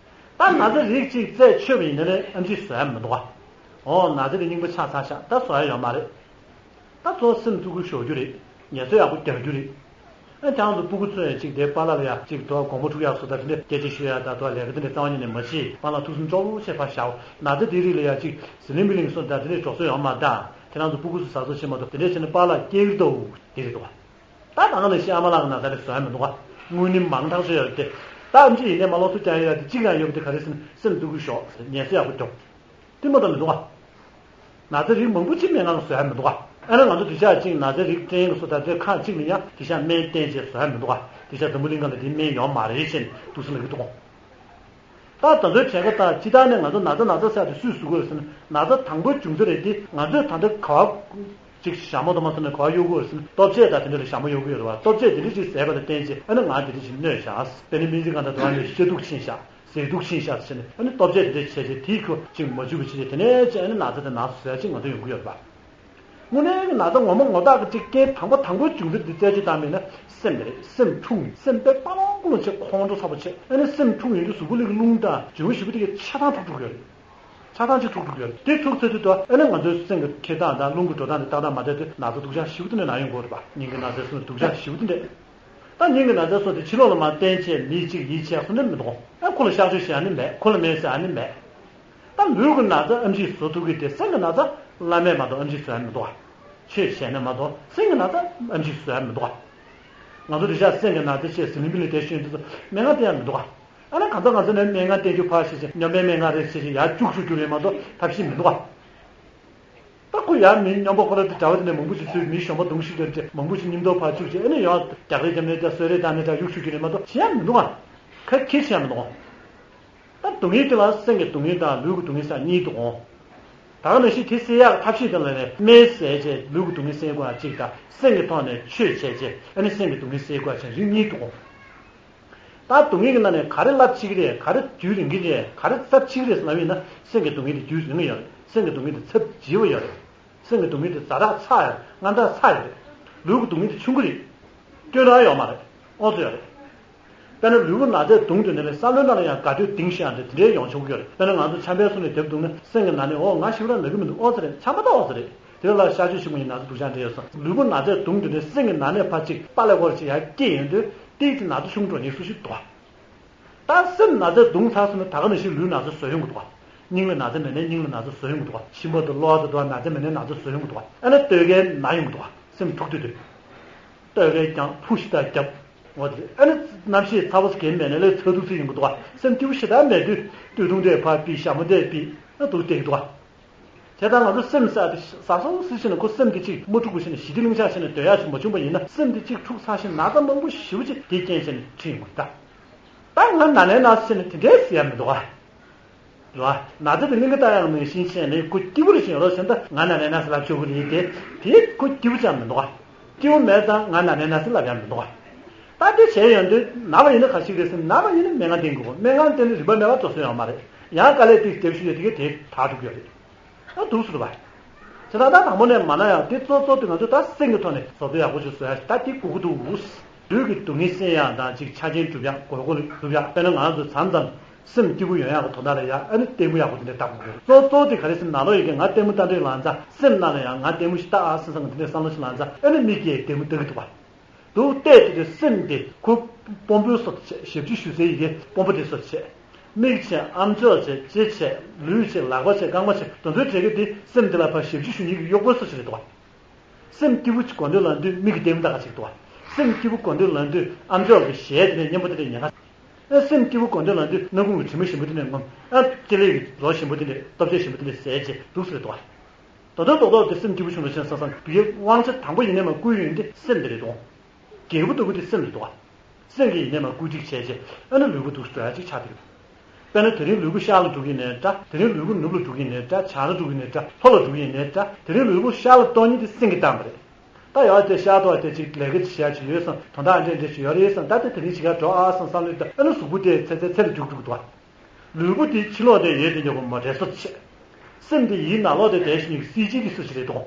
ད་ན་ཚ་རིགས་གཅིག་རྩད་ཆོད་པ་ཡིན་ན་ནི་ཨེམ་ཆི་བཟོ་ཡ་མི་འདུག་ག། ཨོ་ན་ཚ་དེ་རྙིང་པ་ཆགས་ཚར་ཤག། ད་བཟོ་ཡ་ཡོད་མ་རེད། ད་ཚོ་སེམས་གཙོ་བོ་ཞོག་རྒྱུ་རེད། ངལ་གསོ་ཡག་པོ་རྒྱག་རྒྱུ་རེད། ཨ་ཁྱེད་རང་ཚོ་སྤུ་གུ་ཚོ་ཡང་གཅིག་དེ་པཱ་ལགས་ལ་ཡ་གཅིག་དོ་དགོངས་པ་འཁྲུག་ཡག་བཟོ་ད་དེ་འདྲ་སྐད་ཆ་ཤོད་ཡ་ད་དོ་ལས་ཀ་དེ་འདྲ་རྩ་བ་ཉིད་ནས་མ་བྱེད། པཱ་ལགས་ཐུགས་སེམས་གཅོག་པོ་བྱས་ཕར་བཞག། ན་ཚ་དེ་རིགས་ལ་ཡ་གཅིག་ཟི་ལིང་བི་ལིང་སོང་ད་དེ་འདྲ་འགྲོ་སྲོལ་ཡོད་མ་རེད་ད། ཁྱེད་རང་ཚོ་སྤུ་གུ་ཚོ་ཟ་སོ་བྱེད་མ་གཏོགས་དེ་འདྲ་བྱས་ན་པཱ་ལགས་སྐྱེ་གི་འདུག་དེ་རེད་འདུག་ག། ད་ད་ག་ནང་བཞིན་ཨ་མ་ལགས་ཀྱི་ན་ཚ་དེ་བཟོ་ཡ་མི་འདུག་ག། དངོས་གནས་མང་ཐག་ཆོད་ཡོད་རེད་དེ། ད་ཨམ་ཆི་ཡིན་ནའི་མ་ལོག་སུ་ཀྱང་ཡོད་ཡ་དེ་གཅིག་རང་ཡོད་པ་དེ་ག་རེ་ཟེར་ན་སེམས་སྡུག་གི་ཞོག་ཟེར་ངལ་གསོ་ཡག་པོ་རྒྱོབ། དེ་མ་གཏོགས་མི་འདུག་ག། ན་ཚ་རིགས་མང་པོ་ཅིག་སྨན་ཁང་ལ་བཟོ་ཡ་མི་འདུག་ག། ཨ་ནི་ང་ཚོ་དེ་ཤག་ཅིག་ན་ཚ་རིགས་སྐྲན་གྱི་བཟོ་ད་དེ་ཁག་ཅིག་ལ་ཡང་དེ་ཤག་སྨན་བསྟེན་བྱས་བཟོ་ཡ་མི་འདུག་ག། དེ་ཤག་འཛམ་བུ་གླིང་སྒང་ལ་དེ་སྨན་ཡོད་མ་རེད་ཟེར་ནས་འདུག་སེ་ལབ་ཀྱི་འདུག་ག། ད་ད་ཚོའི་གྲས་ཀ་ད་སྤྱི་བཏང་ནས་ང་ཚོ་ན་ཚ་ན་ཚ་ཟེར་ཡ་དེ་སུས་ཟེར་དགོས་རེད་ཟེར་ན་ན་ཚ་དང་པོའི་འབྱུང་རྩ་རེད་དེ། ང་ཚོས་ད་ལྟ་ག་བ་ཅིག་ཞྭ་མོ་དང་མ་སོང་ནས་ག་བ་གཡུག་དགོས་རེད་ཟེར་ན་ལྟོ་ཆས་དང་དེ་འདྲ་ལ་ཞྭ་མོ་གཡུག་དགོས་རེད་བ། ལྟོ་ཆས་དེ་འདྲ་ཅིག་བཟས་པ་ལ་བརྟེན་བྱས་ཨ་ནི་ང་དེ་འདྲ་ཅིག་གནོད་བཞག། དཔེར་ན་སྨན་རྩིས་ཁང་དང་དུ་བ་ནས་ཤ་དུག་ཕྱིན་བཞག། ཟས་དུག་ཕྱིན་བཞག་ཟེར་ནས་ཨ་ནི་ལྟོ་ཆས་དེ་འདྲ་བྱས་བྱས་དེའི་ཁྱོ་ཅིག་མ་འཇུ་བ་བྱས་བྱས་དེ་ནས་ཅིག་ཨ་ནི་ན་ཚ་དེ་ན་ཚ་ཟེར་ཡ་ཅིག་ང་ཚོ་ཡོང་གི་ཡོད་རེད་བ། དངོས་གནས་ཀྱི་ན་ཚ་ངོ་མ་ངོ་རྟགས་ཀྱི་ཅིག་རྐྱེན་དང་པོ་དང་པོའི་འབྱུང་རྩ་འདི་རྩད་གཅོད་བཏང་མེད་ན་སེམས་དེ་རེད། སེམས་འཁྲུགས། སེམས་དཔེ་པ་ལོང་ཀུ་ལོང་བྱས་ཁོང་ཁྲོ་ཚ་པོ་བྱས། ཨ་ནི་སེམས་འཁྲུགས་ཡོང་དུས་གཟུགས་པོ་ལུས་ཀྱི་རླུང་དང་འབྱུང་བ་ཞིག་པོ་དེ་གའི་ཆ་ཚང་འཁྲུག་འགྲོ་གི་ཡོད་རེད། ཆ་ཚང་ཅིག་འཁྲུག་འགྲོ་གི་ཡོད་རེད། དེ་འཁྲུག་ཚར་དུས་ད་ཨ་ནི་ང་ཚོའི་སེམས་ཀྱི་འཁྱེར་སྟངས་དང་རླུང་གི་འགྲོ་སྟངས་དེ་ཏག་ཏག་མ་བསྡད་དུས་ན་ཚ་སྡུག་ཅག་ཞིག་པོ་དེ་འདྲ་ན་ཡོང་གི་ཡོད་རེད་པ། སྙིང་གི་ན་ཚ་སོགས་སྡུག་ཅག་ཞིག་པོ་དེ་འདྲ། ད་སྙིང་གི་ན་ཚ་སོགས་དེ་ཕྱི་ལོགས་ལ་མར་བསྟན་བྱས་མི་གཅིག་ཡིད་ཆེས་སོགས་འདྲ་མི་འདུག། ཨ་ཁོ་ལ་གཤག་བཅོས་བྱེད་ཡ་ནི་མེད། ཁོ་ལ་སྨན་ཟ་ཡ་ནི་མེད། ད་ལུས་ཀྱི་ན་ཚ་ཨེམ་ཆི་བཟོ་ཐུབ་ཀྱི་དེ་སེམས་ཀྱི་ན་ཚ་བླ་མས་མ་གཏོགས་ཨེམ་ཆི་བཟོ་ཡ་མི་འདུག་ག། ཆོས་བྱས་ན་མ་གཏོགས་སེམས་ཀྱི་ན་ཚ་ཨེམ་ཆི་བཟོ་ཡ་མི་འདུག་ག། ང་ཚོ་དེ་ཤག་སེམས་ཀྱི་ན་ཚ་བྱས་ཟི་ལིང་བི་ལིང་དེ་ཤོད་དུས་སུ་སྨན་ཁང་བསྟེན་ཡ་མི་འདུག་ག། ཨ་ནི་གང་ལྟར་ང་ཚོ་ནས་སྨན་ཁང་བསྟེན་རྒྱུ་ཕར་བྱས་བྱས་སྨྱོ་བའི་སྨན་ཁང་རེད་བྱས་བྱས་ཡར་བཅུག་ཆོག་རྒྱུ་རེད་མ་གཏོགས་ཐབས་ཤེས་མི་འདུག་ག། ད་ཁོ་ཡར་མི་སྨྱོན་པ་ཁོ་ར་དེ་གྲྭ་པ་དེ་ནས་མང་པོ་ཞིག་ཚུད། མི་གཞོན་པ་གདོང་ཞིག་དེར་བྱས་མང་པོ་ཞིག་མཉམ་དུ་ཕར་བཅུག་བྱས་ཨ་ནི་ཡང་རྒྱག་རེས་རྒྱབ་ནས་ད་གསོད་རེས་བཏང་ནས་ད་གཡུག་ཆོག་རྒྱུ་རེད་མ་གཏོགས་བྱེད་ཡ་མི་འདུག་ག། ཁ་ཁྱེར་བྱེད་ཡ་མི་འདུག་ག། ད་སྡུག་བསྔལ་དེ་ལ་སེམས་ཀྱི་སྡུག་བསྔལ་དང་ལུས་ཀྱི་སྡུག་བསྔལ་ཟེར་གཉིས་འདུག་གོ། ད་ག་ནང་བཞིན་དེ་སེལ་ཡག་ཐབས་ཤེས་དེ་ལ་ནི་སྨན་བཟས་བྱས་ལུས་ཀྱི་སྡུག་བསྔལ་སེལ་དགོས་ཡ་གཅིག་དང་སེམས་ཀྱི་ཐོག་ནས་ཆོས་བྱས་བྱས་ཨ་ནི་སེམས་ཀྱི་སྡུག་བསྔལ་སེལ་དགོས་ཡ་བྱས་རིགས་གཉིས་འདུག་གོ། ད་སྡུག་བསྔལ་གྱི་ནང་ནས་ག་རེ་རླབས་ཆེ་གི་རེད། ག་རེ་དུས་རིང་གི་རེད། ག་རེ་ཚབས་ཆེ་གི་རེད་ཟེར་ལབ་ཡིན་ན་སེམས་ཀྱི་སྡུག་བསྔལ་དེ་དུས་རིང་ཡོད་རེད། སེམས་ཀྱི་སྡུག་བསྔལ་དེ་ཚབས་ཆེ་བ་ཡོད་རེད། སེམས་ཀྱི་སྡུག་བསྔལ་དེ་ཛ་དྲག་ཚ་ཡོད་རེད། དངངས་སྐྲག་ཚ་ཡོད་རེད། ལུས་ཀྱི་སྡུག་བསྔལ་དེ་ཆུང་གི་རེད། སྐྱོན་རང་ཡོད་མ་རེད། ཨོ་ཙི་ཡོད་རེད། དཔེར་ན་ལུས་པོ་ན་ཚས་གདུང་དུས་ནས་ལས་བསམ་བློའི་ནང་ལ་ཡང་དགའ་སྐྱོ་གཏིང་ཤོས་ཡང་དེ་དེ་འདྲའི་ཡོང་ཆོག་གི་ཡོད་རེད། དཔེར་ན་ང་ཚོ་ཆམ་པའི་སོ་ནས་དེབ་བརྡུངས་ན་སེམས་ཀྱི་ནང་ནས་ཨོ་ང་ཞེ་དྲག་ན་གི་མི་འདུག་ཨོ་ཙི་རེད། ཆམ་པ་ད་ཨོ་ཙི་རེད། དེ་ལ་གཤག་བཅོས་ཤིག་མ་ཡིན་ན་ཚ་སྡུག་ཅག་འདྲ་ཡོད་སོང་། ལུས་པོ་ན་ཚས་གདུང་དུས་ནས་སེམས་ཀྱི་ནང་ནས་ཕར་ཅིག་པ་ལས་སྐོར་ཅིག་ཡར་སྐྱེས་ཡོང་དུས་ཏིག་ཙི་ན་ཚ་ཆུང་འགྲོ་ཉེན་སུ་ཞིག་འདུག་ཨ། ད་སེམས་ན་ཚས་གདུང་ཚར་སོང་ན་ད་ག་ནང་བཞིན་ལུས་ན་ཚ་བཟོ་ཡོང་གི་འདུག་ཨ། སྙིང་ལ་ན་ཚ་མེད་ནས་སྙིང་ལ་ན་ཚ་བཟོ་ཡོང་གི་འདུག་ཨ། མཆིན་པ་དང་གློ་བ་དང་དུ་བ་ན་ཚ་མེད་ནས་ན་ཚ་བཟོ་ཡོང་གི་འདུག་ཨ། ཨ་ནི་ལྟོས་གས་ན་ཡོང་གི་འདུག་ཨ། སེམས་འཁྲུག་དུས་དུས། ལྟོས་གས་ཀྱང་ཕུ་ཤི་ད་རྒྱབ། འོ་དེ་ཨ་ནི་གནམ་གཤིས་ཚ་བོ་གས་མེད་ནས་ལས་ཚ་གདུག་ཚིག་ཡོང་གི་འདུག་ཨ། སེམས་སྐྱིད་པོ་ཞེ་དྲག་མེད་དུས་སྟོད་ཐུང་དེ་ཕར་ཕུད་ཞྭ་མོ་དེ་ཕུད་ཨ་འདུག་བསྡད་ཀྱི་འདུག་ཨ། དེ་ལྟར་ང་ཚོ་སེམས་ཟེར་དེ་ཟབ་ཟབ་སེ་བྱས་ནས་ཁོ་སེམས་དེ་གཅིག་མ་འཁྲུགས་པ་བྱས་ནས་ཞི་བདེ་ལྷིང་འཇགས་བྱས་ནས་སྡོད་ཡག་ཅིག་མ་བྱུང་པ་ཡིན་ན། སེམས་དེ་གཅིག་འཁྲུགས་ཚར་ཞིང་ན་ཚ་མང་པོ་ཞེ་པོ་ཅིག་དེའི་རྐྱེན་བྱས་ནས་འཁྲུངས་ཡོང་གི་རེད་ད། ད་ང་ན་ནས་ན་ཟེར་ནས་དེ་འདྲའི་ཟེར་ཡ་མི་འདུག་ག། རེད་བ། ན་ཚ་དེ་གླིང་ག་ལྟ་ཡག་མིན་ཤིང་ཆེན་ནས་ཁོ་སྐྱིད་པོ་རེ་བཞིན་ཡོད་རོགས་ཟེར་ན། ད་ང་ན་ནས་ན་ཟེར་ལབ་ཆོག་གི་རེད་དེ། དེ་ཁོ་སྐྱིད་པོ་ཅང་མི་འདུག་ག། སྐྱིད་པོ་མེད་ཙང་ང་ན་ནས་ན་ཟེར་ལབ་ཡག་མི་འདུག་ག། ད་དེ་བྱས་ཡོང་དུས་ན་བ་ཡིན་ན་ག་ཞིག་རེད་ཟེར་ན། ན་བ་ཡིན་ན་སྨན་ཁང་བསྟེན་དགོས། སྨན་ཁང་བསྟེན་ནས་རིན་པ་མེད་པ་འགྲོ་ས་ཡོད་མ་རེད། ཡང་དཀའ་ལས་ཏིག་རྒྱབ་ཤུགས་ཡོད་དེ་གས་དེ་དག་འགྲོ་གི་ཡོད་རེད། ཨ་འདུག་ཟེར་བ། བྱས་ཙང་ད་དང་པོ་ནས་མ་ན་ཡང་དེ་གཙོ་གཙོ་དེ་ང་ཚོ་ད་སེམས་ཀྱི་ཐོག་ནས་བཟོ་བཅོས་ཡག་པོ་ཞིག་བཟོ་ཡག་ཞིག་ད་དེ་དགོས་ཀྱི་འདུག། ལུས་ཀྱི་སྡུག་བསྔལ་སེལ་ཡག་དང་ཅིག་ཆ་རྐྱེན་སྒྲུབ་ཡག་གོ་སྐོན་སྒྲུབ་ཡག་དཔེར་ན་ང་རང་ཚོ་མཚམས་མཚམས་སེམས་སྐྱིད་པོ་ཡོང་ཡག་གི་དོན་དག་ལ་ཡང་ཨ་ནི་ལྟད་མོ་ཡག་པོ་དེ་འདྲ་ལྟ་དགོས་ཀྱི་རེད། གཙོ་གཙོ་དེ་ག་རེ་ཟེར་ན་ནང་ལོགས་ཡོད་མཁན་ང་ལྟད་མོ་ལྟ་འདྲ་ལབ་ཙང་སེམས་ནང་ལ་ཡང་ང་ལྟད་མོ་ཞིག་ལྟ་ཨ་བསམ་བསམ་གི་དེ་འདྲའི་བསམ་བློ་ཞིག་ལངས་ཙང་ཨ་ནི་མིག་གིས་ལྟད་མོ་ལྟ་གི་འདུག་བ། འདུག་བལྟས་དུས་དེ་སེམས་དེ་ཁོ་དཔོན་པོའི་བཟོ་བྱས། ཞབས་ཕྱི་ཞུ་སའི་ཡི་གེ་དཔོན་པོ་དེ་བཟོ་བྱས། མིག་བྱས། ཨམ་ཅོག་བྱས། ལྕེ་བྱས། ལུས་བྱས། ལག་པ་བྱས། རྐང་པ་བྱས། དེ་ཚོའི་གྲས་ཀྱི་དེ་སེམས་དེ་ལ་ཕར་ཞབས་ཕྱི་ཞུ་མཁན་གྱི་གཡོག་པོའི་བཟོ་ཞིག་རེད་འདུག་བ། སེམས་སྐྱིད་པོ་ཅིག་དགོས་འདོད་ལ་འདུས་མིག་གིས་ལྟད་མོ་ལྟ་ག་ཅིག་འདུག་བ། སེམས་སྐྱིད་པོ་དགོས་འདོད་ལ་འདུས་ཨམ་ཅོག་གི་གཞས་དེ་ནས་སྙན་པོ་དེ་འདྲ་ཉན་ག། ཨེ་སེམས་སྐྱིད་པོ་དགོས་འདོད་ལ་འདུས་སྣ་ཁུང་གི་དྲི་མ་ཞིམ་པོ་དེ་ནས་ངོམ། ཨ་ལྕེ་ལེ་གི་རོ་ཞིམ་པོ་དེ་འདྲ་ལྟོ་ཆས་ཞིམ་པོ་དེ་འདྲ་ཟས་བྱས་འདུག་ཟེར་རེད་འདུག་བ། ད་དུང་རྡོག་རྡོག་དེ་སེམས་སྐྱིད་པོ་བྱུང་འགྲོ་ཕྱིན་བསམ་བསམ་བི་ཡི་དབང་ཆ་དང་པོ་ཡིན་ནས་མར་བསྐུལ་ཡོང་དེ་སེམས་དེ་རེད་འདུག། རྒྱལ་པོ་ལྟ་བུ་དེ་སེམས་རེད་འདུག་བ། སེམས་ཀྱིས་ཡིན་ནས་མར་བསྐུལ་ཁྲིད་བྱས་རྗེས་ཨ་ནི་ལུས་པོ་འདུག་འགྲོ་ཡ་ཅིག་ཆགས་བསྡད་ཀྱི་འདུག། དཔེར་ན་དེ་རིང་ལུས་པོ་ཤར་ལ་འགྲོ་གི་ཡིན་ནའི་འདྲ། དེ་རིང་ལུས་པོ་ནུབ་ལ་འགྲོ་གི་ཡིན་ནའི་འདྲ། བྱང་ལ་འགྲོ་གི་ཡིན་ནའི་འདྲ། ལྷོ་ལ་འགྲོ་གི་ཡིན་ནའི་འདྲ། དེ་རིང་ལུས་པོ་ཤར་ལ་གཏོང་མཁན་དེ་སེམས་ཀྱིས་བཏང་བ་རེད། ད་ཡར་དེ་ཤར་ཐོག་དེ་ཅིག་ལས་ཀ་ཅིག་བྱེད་ཡ་ཅིག་ཡོད་བསམ། དོན་དག་འདྲ་འདྲ་ཅིག་ཡོད་རེད་བསམ། ད་དེ་དེ་རིང་ཅིག་ག་འགྲོ་ཨ་བསམ་བསམ་བློ་ད་ཨ་ནི་གཟུགས་པོ་དེ་ཚེ་ཚེ་ཚེ་ལ་རྒྱུག་འགྲོ་གི་འདུག་བ། ལུས་པོ་དེ་ཕྱི་ལོགས་དེ་ཡོད་དེ་འཇོག་གི་མ་རེད་བཟོ་བྱེད། སེམས་དེ་ཡིད་ནང་ལོགས་དེ་བསྡད་ཤིང་སྲིད་ཇི་དེ་སུ་ཞིག་རེད་དོ།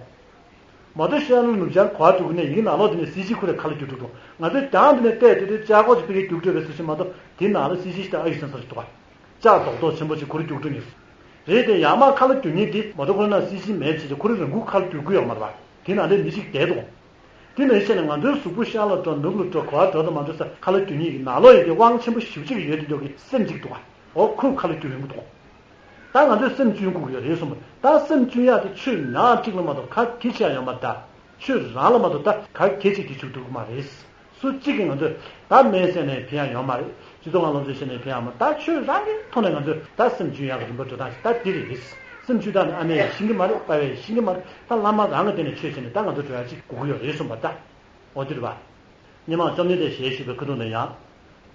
མ་གཏོགས་ཤར་ལ་ནུབ་བྱར་གོ་བ་འགྲོ་གི་ནས་ཡིད་ནང་ལོགས་དེ་ནས་སྲིད་ཇི་ཁོ་རེ་ཁ་ལ་རྒྱུག་འགྲོ་འདུག། ང་ཚོས་རྒྱང་དེ་ནས་བལྟས་དུས་དེ་ལྕགས་ཁོག་ཅིག་ཕ་གིར་རྒྱུག་འགྲོ་བའི་སུ་ཞིག་མ་གཏོགས་དེ་ནང་ལ་སྲིད་ཇི་ཞིག་དང་ཨ་ཡུ་སེམས་སོགས་ཞིག་འདུག་བ། ལྕགས་རྡོག་རྡོག་ཆེན་པོ་ཅིག་ཁོ་རེ་རྒྱུག་འགྲོ་ནས། རེད་དེ་ཡར་མར་ཁ་ལ་རྒྱུག་མཁན་དེ་མ་གཏོགས་ཁོ་རང་ན་སྲིད་ཇི་མེད་བྱས་ཀྱི་ཁོ་རེ་རང་ཁུག་ཁ་ལ་རྒྱུག་གི་ཡོད་མ་རེད་བ། དེ་ནང་དེ་མི་ཞིག་བསྡད་འདུག། དེ་ནང་བཞིན་ང་ཚོའི་གཟུགས་པོ་ཤར་ལ་འགྲོ་ནུབ་ལ་འགྲོ་ག་བ་འགྲོ་དང་མ་འགྲོ་ས་ཁ་ལ་རྒྱུག་མཁན་གྱི་ནང་ལོགས་ཡིན་དེ་དབང་ཆེན་པོ་ཞེ་པོ་ཅིག་ཡོད་དེ་འཇོག་གི་སེམས་གཅིག་འདུག་བ། འོ་ཁོས་ཁ་ལ་རྒྱུག་ཡོང་གི་འདུག། ད་ང་ཚོས་སེམས་བཅུན་དགོས་ཀྱི་ཡོད་རེད་གསུངས་པ། ད་སེམས་བཅུན་ཡག་དེ་ཆོས་ཉག་གཅིག་ལ་མ་གཏོགས་ག་གེ་ཆེ་ཡ་ཡོད་མ་རེད། ད་ཆོས་རང་ལ་མ་གཏོགས་ད་ག་གེ་ཆེ་དེ་བྱུང་ཐུབ་ཀྱི་མ་རེད། སུ་གཅིག་གིས་ང་ཚོས་ད་སྨན་ཟས་ནས་ཕན་ཡ་ཡོད་མ་རེད། སྤྱི་ཚོགས་ཁང་སློབ་ཚན་བྱས་ནས་ཕན་ཡ་མ་རེད། ད་ཆོས་རང་གི་ཐོག་ནས་ང་ཚོས་ད་སེམས་བཅུན་ཡག་གི་རིམ་པ་འགྲོ་སྟངས་ཤིག་ད་འདི་རེད། སེམས་བཅུན་སྟངས་ནི་ཨ་མས་ཤེས་ཀྱི་མ་རེད། པ་ཕས་ཤེས་ཀྱི་མ་རེད། ད་བླ་མ་རང་གི་སྟེང་ནས་ཆོས་བྱས་ནས་ད་ང་ཚོ་འགྲོ་ཡ་གཅིག་དགོས་ཀྱི་ཡོད་རེད་གསུངས་པ། ད་འོ་འདི་རེད་པ། སྔོན་མ་བཅོམ་ལྡན་འདས་ཞལ་བཞུགས་པའི་ཁ་ཐུག་ནས་ཡང་།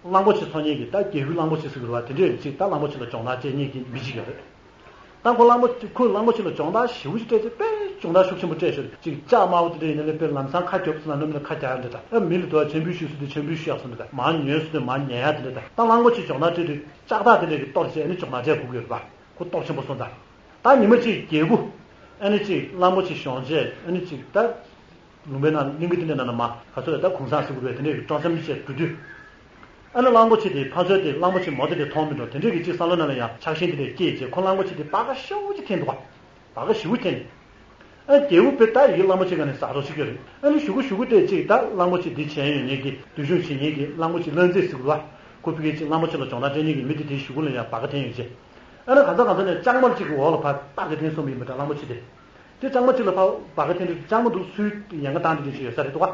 གླང་པོ་ཆེ་འཚོ་མཁན་གྱི་ད་རྒྱལ་པོའི་གླང་པོ་ཆེ་ཟེར་གྱི་རེད་པ། དེ་འདྲས་ཅིག་ད་གླང་པོ་ཆེ་ལ་སྦྱོང་བརྡར་སྤྲད་མཁན་གྱི་མི་ཅིག་ཡོད་རེད། ད་ཁོ་གླང་པོ་ཆེ་ཁོས་གླང་པོ་ཆེ་ལ་སྦྱོང་བརྡར་ཞེ་པོ་ཅིག་སྤྲད་ཚེ་དཔེ་སྦྱོང་བརྡར་ཤུགས་ཆེན་པོ་སྤྲད་ཤག་ཅིག་ལྕགས་དམར་པོ་དེ་འདྲ་ཡིན་ན་ལས་དཔེ་ལམ་སང་ཁ་རྒྱོབ་ཟེར་ན་ནམ་ལ་ཁ་རྒྱག་ཡ་འདྲ། ད་ཨ་མི་ལ་དུ་བ་ཆེན་པོའི་ཞུ་སུ་དེ་ཆེན་པོའི་ཞུ་ཡག་སུ་འདྲ། ད་མར་ཉོན་སུ་དེ་མར་ཉན་ཡ་དེ་འདྲ། ད་ད་གླང་པོ་ཆེ་སྦྱོང་བརྡར་སྤྲད་དུས་ལྕགས་ཐག་དེ་འདྲ་གི་གཏོར་བྱས་ཨ་ནི་སྦྱོང་བརྡར་སྤྲད་དགོས་ཀྱི་ཡོད་རེད་པ། ཁོ་སྟོབས་ཆེན་པོ་སོང་ཙང་། ད་ཉི་མ་གཅིག་རྒྱལ་པོ་ཨ་ནི་གཅིག་གླང་པོ་ཆེ་གཞོན་བྱས་ཨ་ནི་གཅིག་ད། ལུང་པའི་ནང་གླིང་ག་དེ་འདྲའི་ནང་ན་མ་ག་ཚོད་ལ་ད་གུང་སེང་ཟེར་དགོས་པའི་དེ་འདྲའི་སྤྲོ་འཆམ་བྱས་འགྲོ་དུས། ཨ་ནི་གླང་པོ་ཆེ་དེ་ཕར་ཚུར་དེ་གླང་པོ་ཆེ་མོ་དེ་འདྲ་མཐོང་མི་འགྲོ། དེ་འདྲའི་གི་གཅིག་བསམ་བློ་ནང་ལ་ཡང་ཆགས་ཞེན་དེ་འདྲ་སྐྱེས་རྗེས་ཁོ་གླང་པོ་ཆེ་དེ་སྦ་ག་ཞེ་པོ་ཅིག་འཐེན་འདུག་ག། སྦ་ག་ཞེ་པོ་འཐེན། ཨ་རྒྱལ་པོ་དཔེ་ད་ཡི་གེ་གླང་པོ་ཆེ་ག་ནས་ཟ་རོགས་བྱེད་ཀྱི་རེད། ཨ་ནི་གཞུག་གུ་གཞུག་གུ་དེ་གཅིག་ད་གླང་པོ་ཆེ་འདི་བྱས་ཡོད་མཁན་གྱི་འདུལ་སྐྱོང་བྱེད་མཁན་གྱི་གླང་པོ་ཆེ་བློན་མཛེས་ཟེར་དགོས་པ། ཁོ་ཕ་གི་གཅིག་གླང་པོ་ཆེ་ལ་སྦྱོང་བརྡར་སྤྲད་མཁན་གྱི་མི་དེ་དེའི་གཞུག་གུ་ལ་ཡང་སྦ་ག་འཐེན་ཡོད་ཅེས། ཨ་ནི་གང་ཚ་གང་ཚ་ནས་ལྕང་མར་གཅིག་གི་འོག་ལ་ཕར་སྦ་ག་འཐེན་སོང་བ་ཡིན་པ་འདྲ་གླང་པོ་ཆེ་དེ། དེ་ལྕང་མ་གཅིག་ལ་ཕར་སྦ་ག་འཐེན་དུས་ལྕང་མ་འདུག་སུའི་ཡན་ག་བཏང་དེ་འདྲ་ཅིག་ཡོད་ས་རེད་འདུག་ག།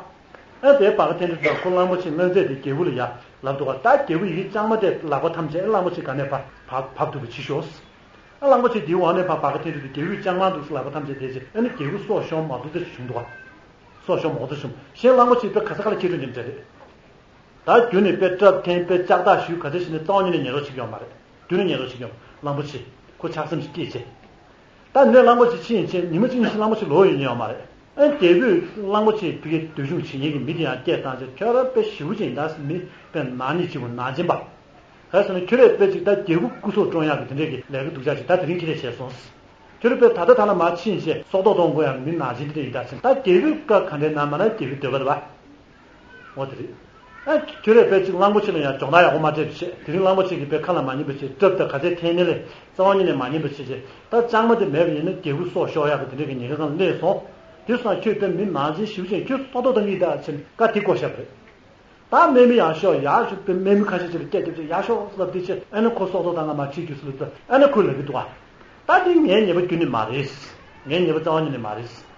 ཨ་དེ་སྦ་ག་འཐེན་དུས་ཁོ་གླང་པོ་ཆེ་བློན་མཛེས་དེ་རྒྱལ་པོ་ལ་ཡ་ལབ་འདུག་ག། ད་རྒྱལ་པོ་ཡི་གེ་ལྕང་མ་དེ་ལག་པ་ཐམས་ཅད་ཨ་གླང་པོ་ཆེ་ག་ནས་ཕར་བབ་བབ་ཐུབ་པ་བྱེད་ཤོག། ཨ་གླང་པོ་ཆེ་དེའི་འོག་ནས་ཕར་སྦ་ག་འཐེན་དུས་རྒྱལ་པོས་ལྕང་མ་འདུག་ལག་པ་ཐམས་ཅད་དེ་ཅེ་ཨ་ནི་རྒྱལ་པོ་སྲོག་ཤོར་མ་འདུག་ཚེ་བྱུང་འདུག་ག། སྲོག་ཤོར་མ་འདུག་བྱུང་གཞན་གླང་པོ་ཆེ་དཔེ་ག་ས་ག་ལ་ཁྱེར་འགྲོ་ཉན་འདྲ་རེད། ད་རྒྱུ་ནི་དཔེ་སྐྲ་འཐེན་དཔེ་ལྕགས་ཐག་གཞུས་ག་ཚོད་ཞིག་ནི་རྩ་བ་ཉིད་ནས་ཉན་རོགས་བྱེད་ཀྱི་ཡོད་མ་རེད། རྒྱུ་ནི་ཉན་རོགས་བྱེད་ཀྱི་ཡོད་མ་རེད། གླང་པོ་ཆེ་ཁོ་ཆགས་སེམས་ཤིག་སྐྱེས་བྱས། ད་ནི་གླང་པོ་ཆེ་ཕྱིན་བྱས་ཉི་མ་གཅིག་གཉིས་ཤིག་གླང་པོ་ཆེ་ལོག་ཡོང་ཉན་ཡོད་མ་རེད། ཨ་རྒྱལ་པོས་གླང་པོ་ཆེ་ཕ་གི་འདུལ་སྐྱོང་བྱེད་མཁན་གྱི་མི་དེ་ཡང་སྐད་བཏང་བྱས་ཁྱོད་རང་དཔེ་ཞེ་པོ་ཅིག་ཡིན་ད་མི་དཔེ་ནག་ཉེས་ཆེ་བོ་ནག་ཅན་པ། ག་རེ་ཟེར་ན་ཁྱོད་རས་དཔེ་ཅིག་ད་རྒྱལ་པོ་སྐུ་སྲོག་བཀྲོངས་ཡག་གི་དེ་འདྲས་ཀྱི་ལས་ཀ་སྡུག་ཅག་ཅིག་ད་དེ་རིང་ཁྱེད་རས་བྱས་སོང་། ཁྱོད་རས་དཔེ་ད་ལྟ་ད་ལ་མར་ཕྱིན་བྱས་སྲོག་ཐོག་གཏོང་དགོས་ཡག་གི་མི་ནག་ཅན་དེ་འདྲས་ཡིན་ད་ཟེར། ད་རྒྱལ་པོའི་བཀའ་ག་འདྲའི་གནང་མ་གནང་རྒྱལ་པོའི་འདོད་པ་རེད་བ། འོ་དེ་རེད། ཨ་ཁྱོད་རས་དཔེ་ཅིག་གླང་པོ་ཆེ་ལ་ཡང་སྦྱོང་བརྡར་ཡག་པོ་མ་སྤྲད་པ་བྱས། དེ་རིང་གླང་པོ་ཆེ་གིས་དཔེ་ཁ་ལ་མ་ཉན་པ་བྱས། སྐྲ་དང་ག་ཚད་འཐེན་ནའི་ལས་རྩ་བ་ཉིད་ནས་མ་ཉན་པ་བྱས་བྱས། ད་ལྕང་མ་དེ་མེད་པ་ཡིན་ན་རྒྱལ་པོའི་སྲོག་ཤོར་ཡག་གི་དེ་འདྲས་ཀྱི་ཉེན་ཁ་སང་སླེབས་སོང་། དེ་སོང་ཁྱོད་དཔེ་མི་ནག་ཅན་ཞེ་པོ་ཅིག་ཁྱོད་སྲོག་ཐོག་གཏོང་གི་ཡིན་ད་ཟེར་བཀའ་དེ་བསྐོར་བཞག་པ་རེད། ད་དམག་མི་ཡར་ཤོག་ཡར་ཤོག་དཔེ་དམག་མི་ཁ་ཤས་ཅིག་ལ་སྐད་རྒྱབ་བྱས་ཡར་ཤོག་ལབ་དེ་བྱས། ཨ་ནི་ཁོ་སྲོག་ཐོག་གཏོང་ག་མར་ཁྲིད་རྒྱུ་ཟེར་ལབ་དུས་ཨ་ནི་ཁོས་ལབ་ཀྱི་འདུག་ག། ད་དེ་ངའི་ཉེས་པ་ཁྱོན་ནས་མ་རེད། ངའི་ཉེས་པ་རྩ་བ་ཉིད་ནས་མ་རེད།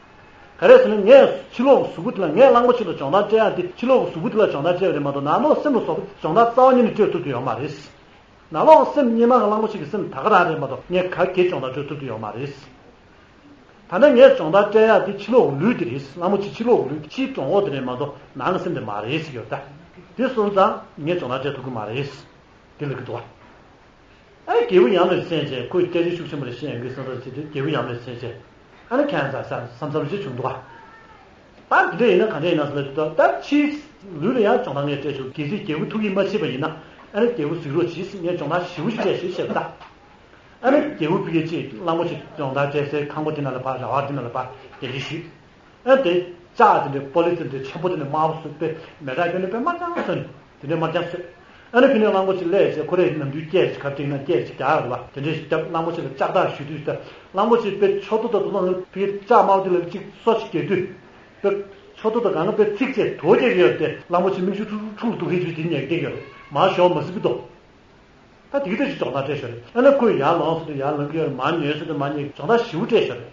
ག་རེ་ཟེར་ན་ངས་ཕྱི་ལོགས་གཟུགས་པོ་དེ་ལ་ངས་གླང་པོ་ཆེ་ལ་སྦྱོང་བརྡར་སྤྲད་ཡག་དེ་ཕྱི་ལོགས་གཟུགས་པོ་དེ་ལ་སྦྱོང་བརྡར་སྤྲད་པ་རེད་མ་གཏོགས་ནང་ལོགས་སེམས་ལ་སྦྱོང་བརྡར་རྩ་བ་ཉིད་ནས་སྤྲད་ཐུབ་ཀྱི་ཡོད་མ་རེད། ནང་ལོགས་སེམས་སྔོན་མ་གི་གླང་པོ་ཆེ་གི་སེམས་ད་ག་རང་རེད་མ་གཏོགས་ངས་ག་གེ་སྦྱོང་བརྡར་སྤྲད་ཐུབ་ཀྱི་ཡོད་མ་རེད། ད་ནི་ངས་སྦྱོང་བརྡར་སྤྲད་ཡག་དེ་ཕྱི་ལོགས་ལུས་དེ་རེད། གླང་པོ་ཆེ་ཕྱི་ལོགས་ལུས་དེ། ཕྱིའི་གྲོང་འོག་དེ་རེད་མ་གཏོགས་ནང་གི་སེམས་དེ་མ་རེད་ཟེར་གྱི་ཡོད་ད། དེ་སོང་ཙང་ངས་སྦྱོང་བརྡར་སྤྲད་ཐུབ་ཀྱི་མ་རེད། དེ་ལབ་ཀྱི་འདུག་བ། ཨ་རྒྱལ་པོ་ཡང་ལ་སེམས་བྱས། ཁོས་སྐད་ཆ་ཤུགས་ཆེན་པོ་རེ་བཤད་ཡོང་གི་བསམ་ས་བྱས་ཏེ། རྒྱལ་པོ་ཡང་ལ་སེམས་བྱས། ཨ་ནི་ཁྱད་མཚར་བསམ་བསམ་ཅིག་བྱུང་འདུག་བ། ད་འདི་འདྲ་ཡིན་ན་ག་འདྲ་ཡིན་ན་ཟེར་ན། ད་ཕྱིའི་ལུས་ལ་ཡང་སྦྱོང་བརྡར་ངས་སྤྲད་ཆོག་གལ་སྲིད་རྒྱལ་པོ་ཐུགས་ཡིད་མ་ཆེས་པ་ཡིན་ན། ཨ་ནི་རྒྱལ་པོ་གཟིགས་རོགས་གྱིས། ངས་སྦྱོང་བརྡར་ཞེ་པོ་ཞིག་སྤྲད་ཞེས་བཤད་པ་ད། ཨ་ནི་རྒྱལ་པོ་ཕ་གི་ཅིག་གླང་པོ་ཆེ་སྦྱོང་བརྡར་སྤྲད་སའི་ཁང་པ་དེ་ནང་ལ་ཕར། ར་བ་དེ་ནང་ལ་ཕར་བསྡད་ཀྱི་ཞུས། ཨ་དེ་ལྕགས་དེ་འདྲའི་པོ་ལི་ཐིན་དེ་ཆེན་པོ་དེ་ནས་དམར་པོ་བཟོས། དཔེ་མེ་སྲེག་བརྒྱབ་ནས་དཔེ་དམར་རྐྱང་བཟོས་ནས་དེ་འདྲའི་དམར་རྐྱང་བཟོས། ཨ་ནི་ཕ་གི་ནས་གླང་པོ་ཆེ་སླེབས་བྱས། ཁོ་རེ་ནམ་རྒྱུན་སྐད་ཅིག་ག་སྟེང་ན་སྐད་ཅིག་རྒྱག་ཡོད་རེད་བ། དེ་འདྲའི་ཞིག་བརྒྱབ། གླང་པོ་ཆེ་ལ་ལྕགས་ཐག་གཞུས་དུས་ད། གླང་པོ་ཆེ་དཔེ་ཕྱོགས་ཏོ་དང་དུ་ལོང་ཕ་གི་ལྕགས་དམར་པོ་དེ་ལ་ཅིག་སོ་ཅིག་རྒྱག་དུས། དཔེ་ཕྱོགས་ཏོ་དང་སྒང་ག་དཔེ་ཚིག་བྱས་དོ་རྒྱག་གི་ཡོད་དེ། གླང་པོ་ཆེ་མིག་ཆུ་ཁྲུག་ཁྲུག་འདུག་གི་ཅིག་དེ་ཉལ་གི་བསྡད་ཡོད་རེད། མར་ཞོག་མ་སྲིད་པ་འདུག་ད་དེ་གི་ལྟ་ཞིག་སྦྱོང་བརྡར་སྤྲད་ཤག་རེད། ཨ་ནི་ཁོས་ཡར་ལོངས་ཟེར་དུས་ཡར་ལོངས་ཀྱི་ཡོད་རེད། མར་ཉལ་ཟེར་དུས་མར་ཉལ་གྱི། སྦྱོང་བརྡར་ཞེ་པོ་སྤྲད་ཤག་རེད།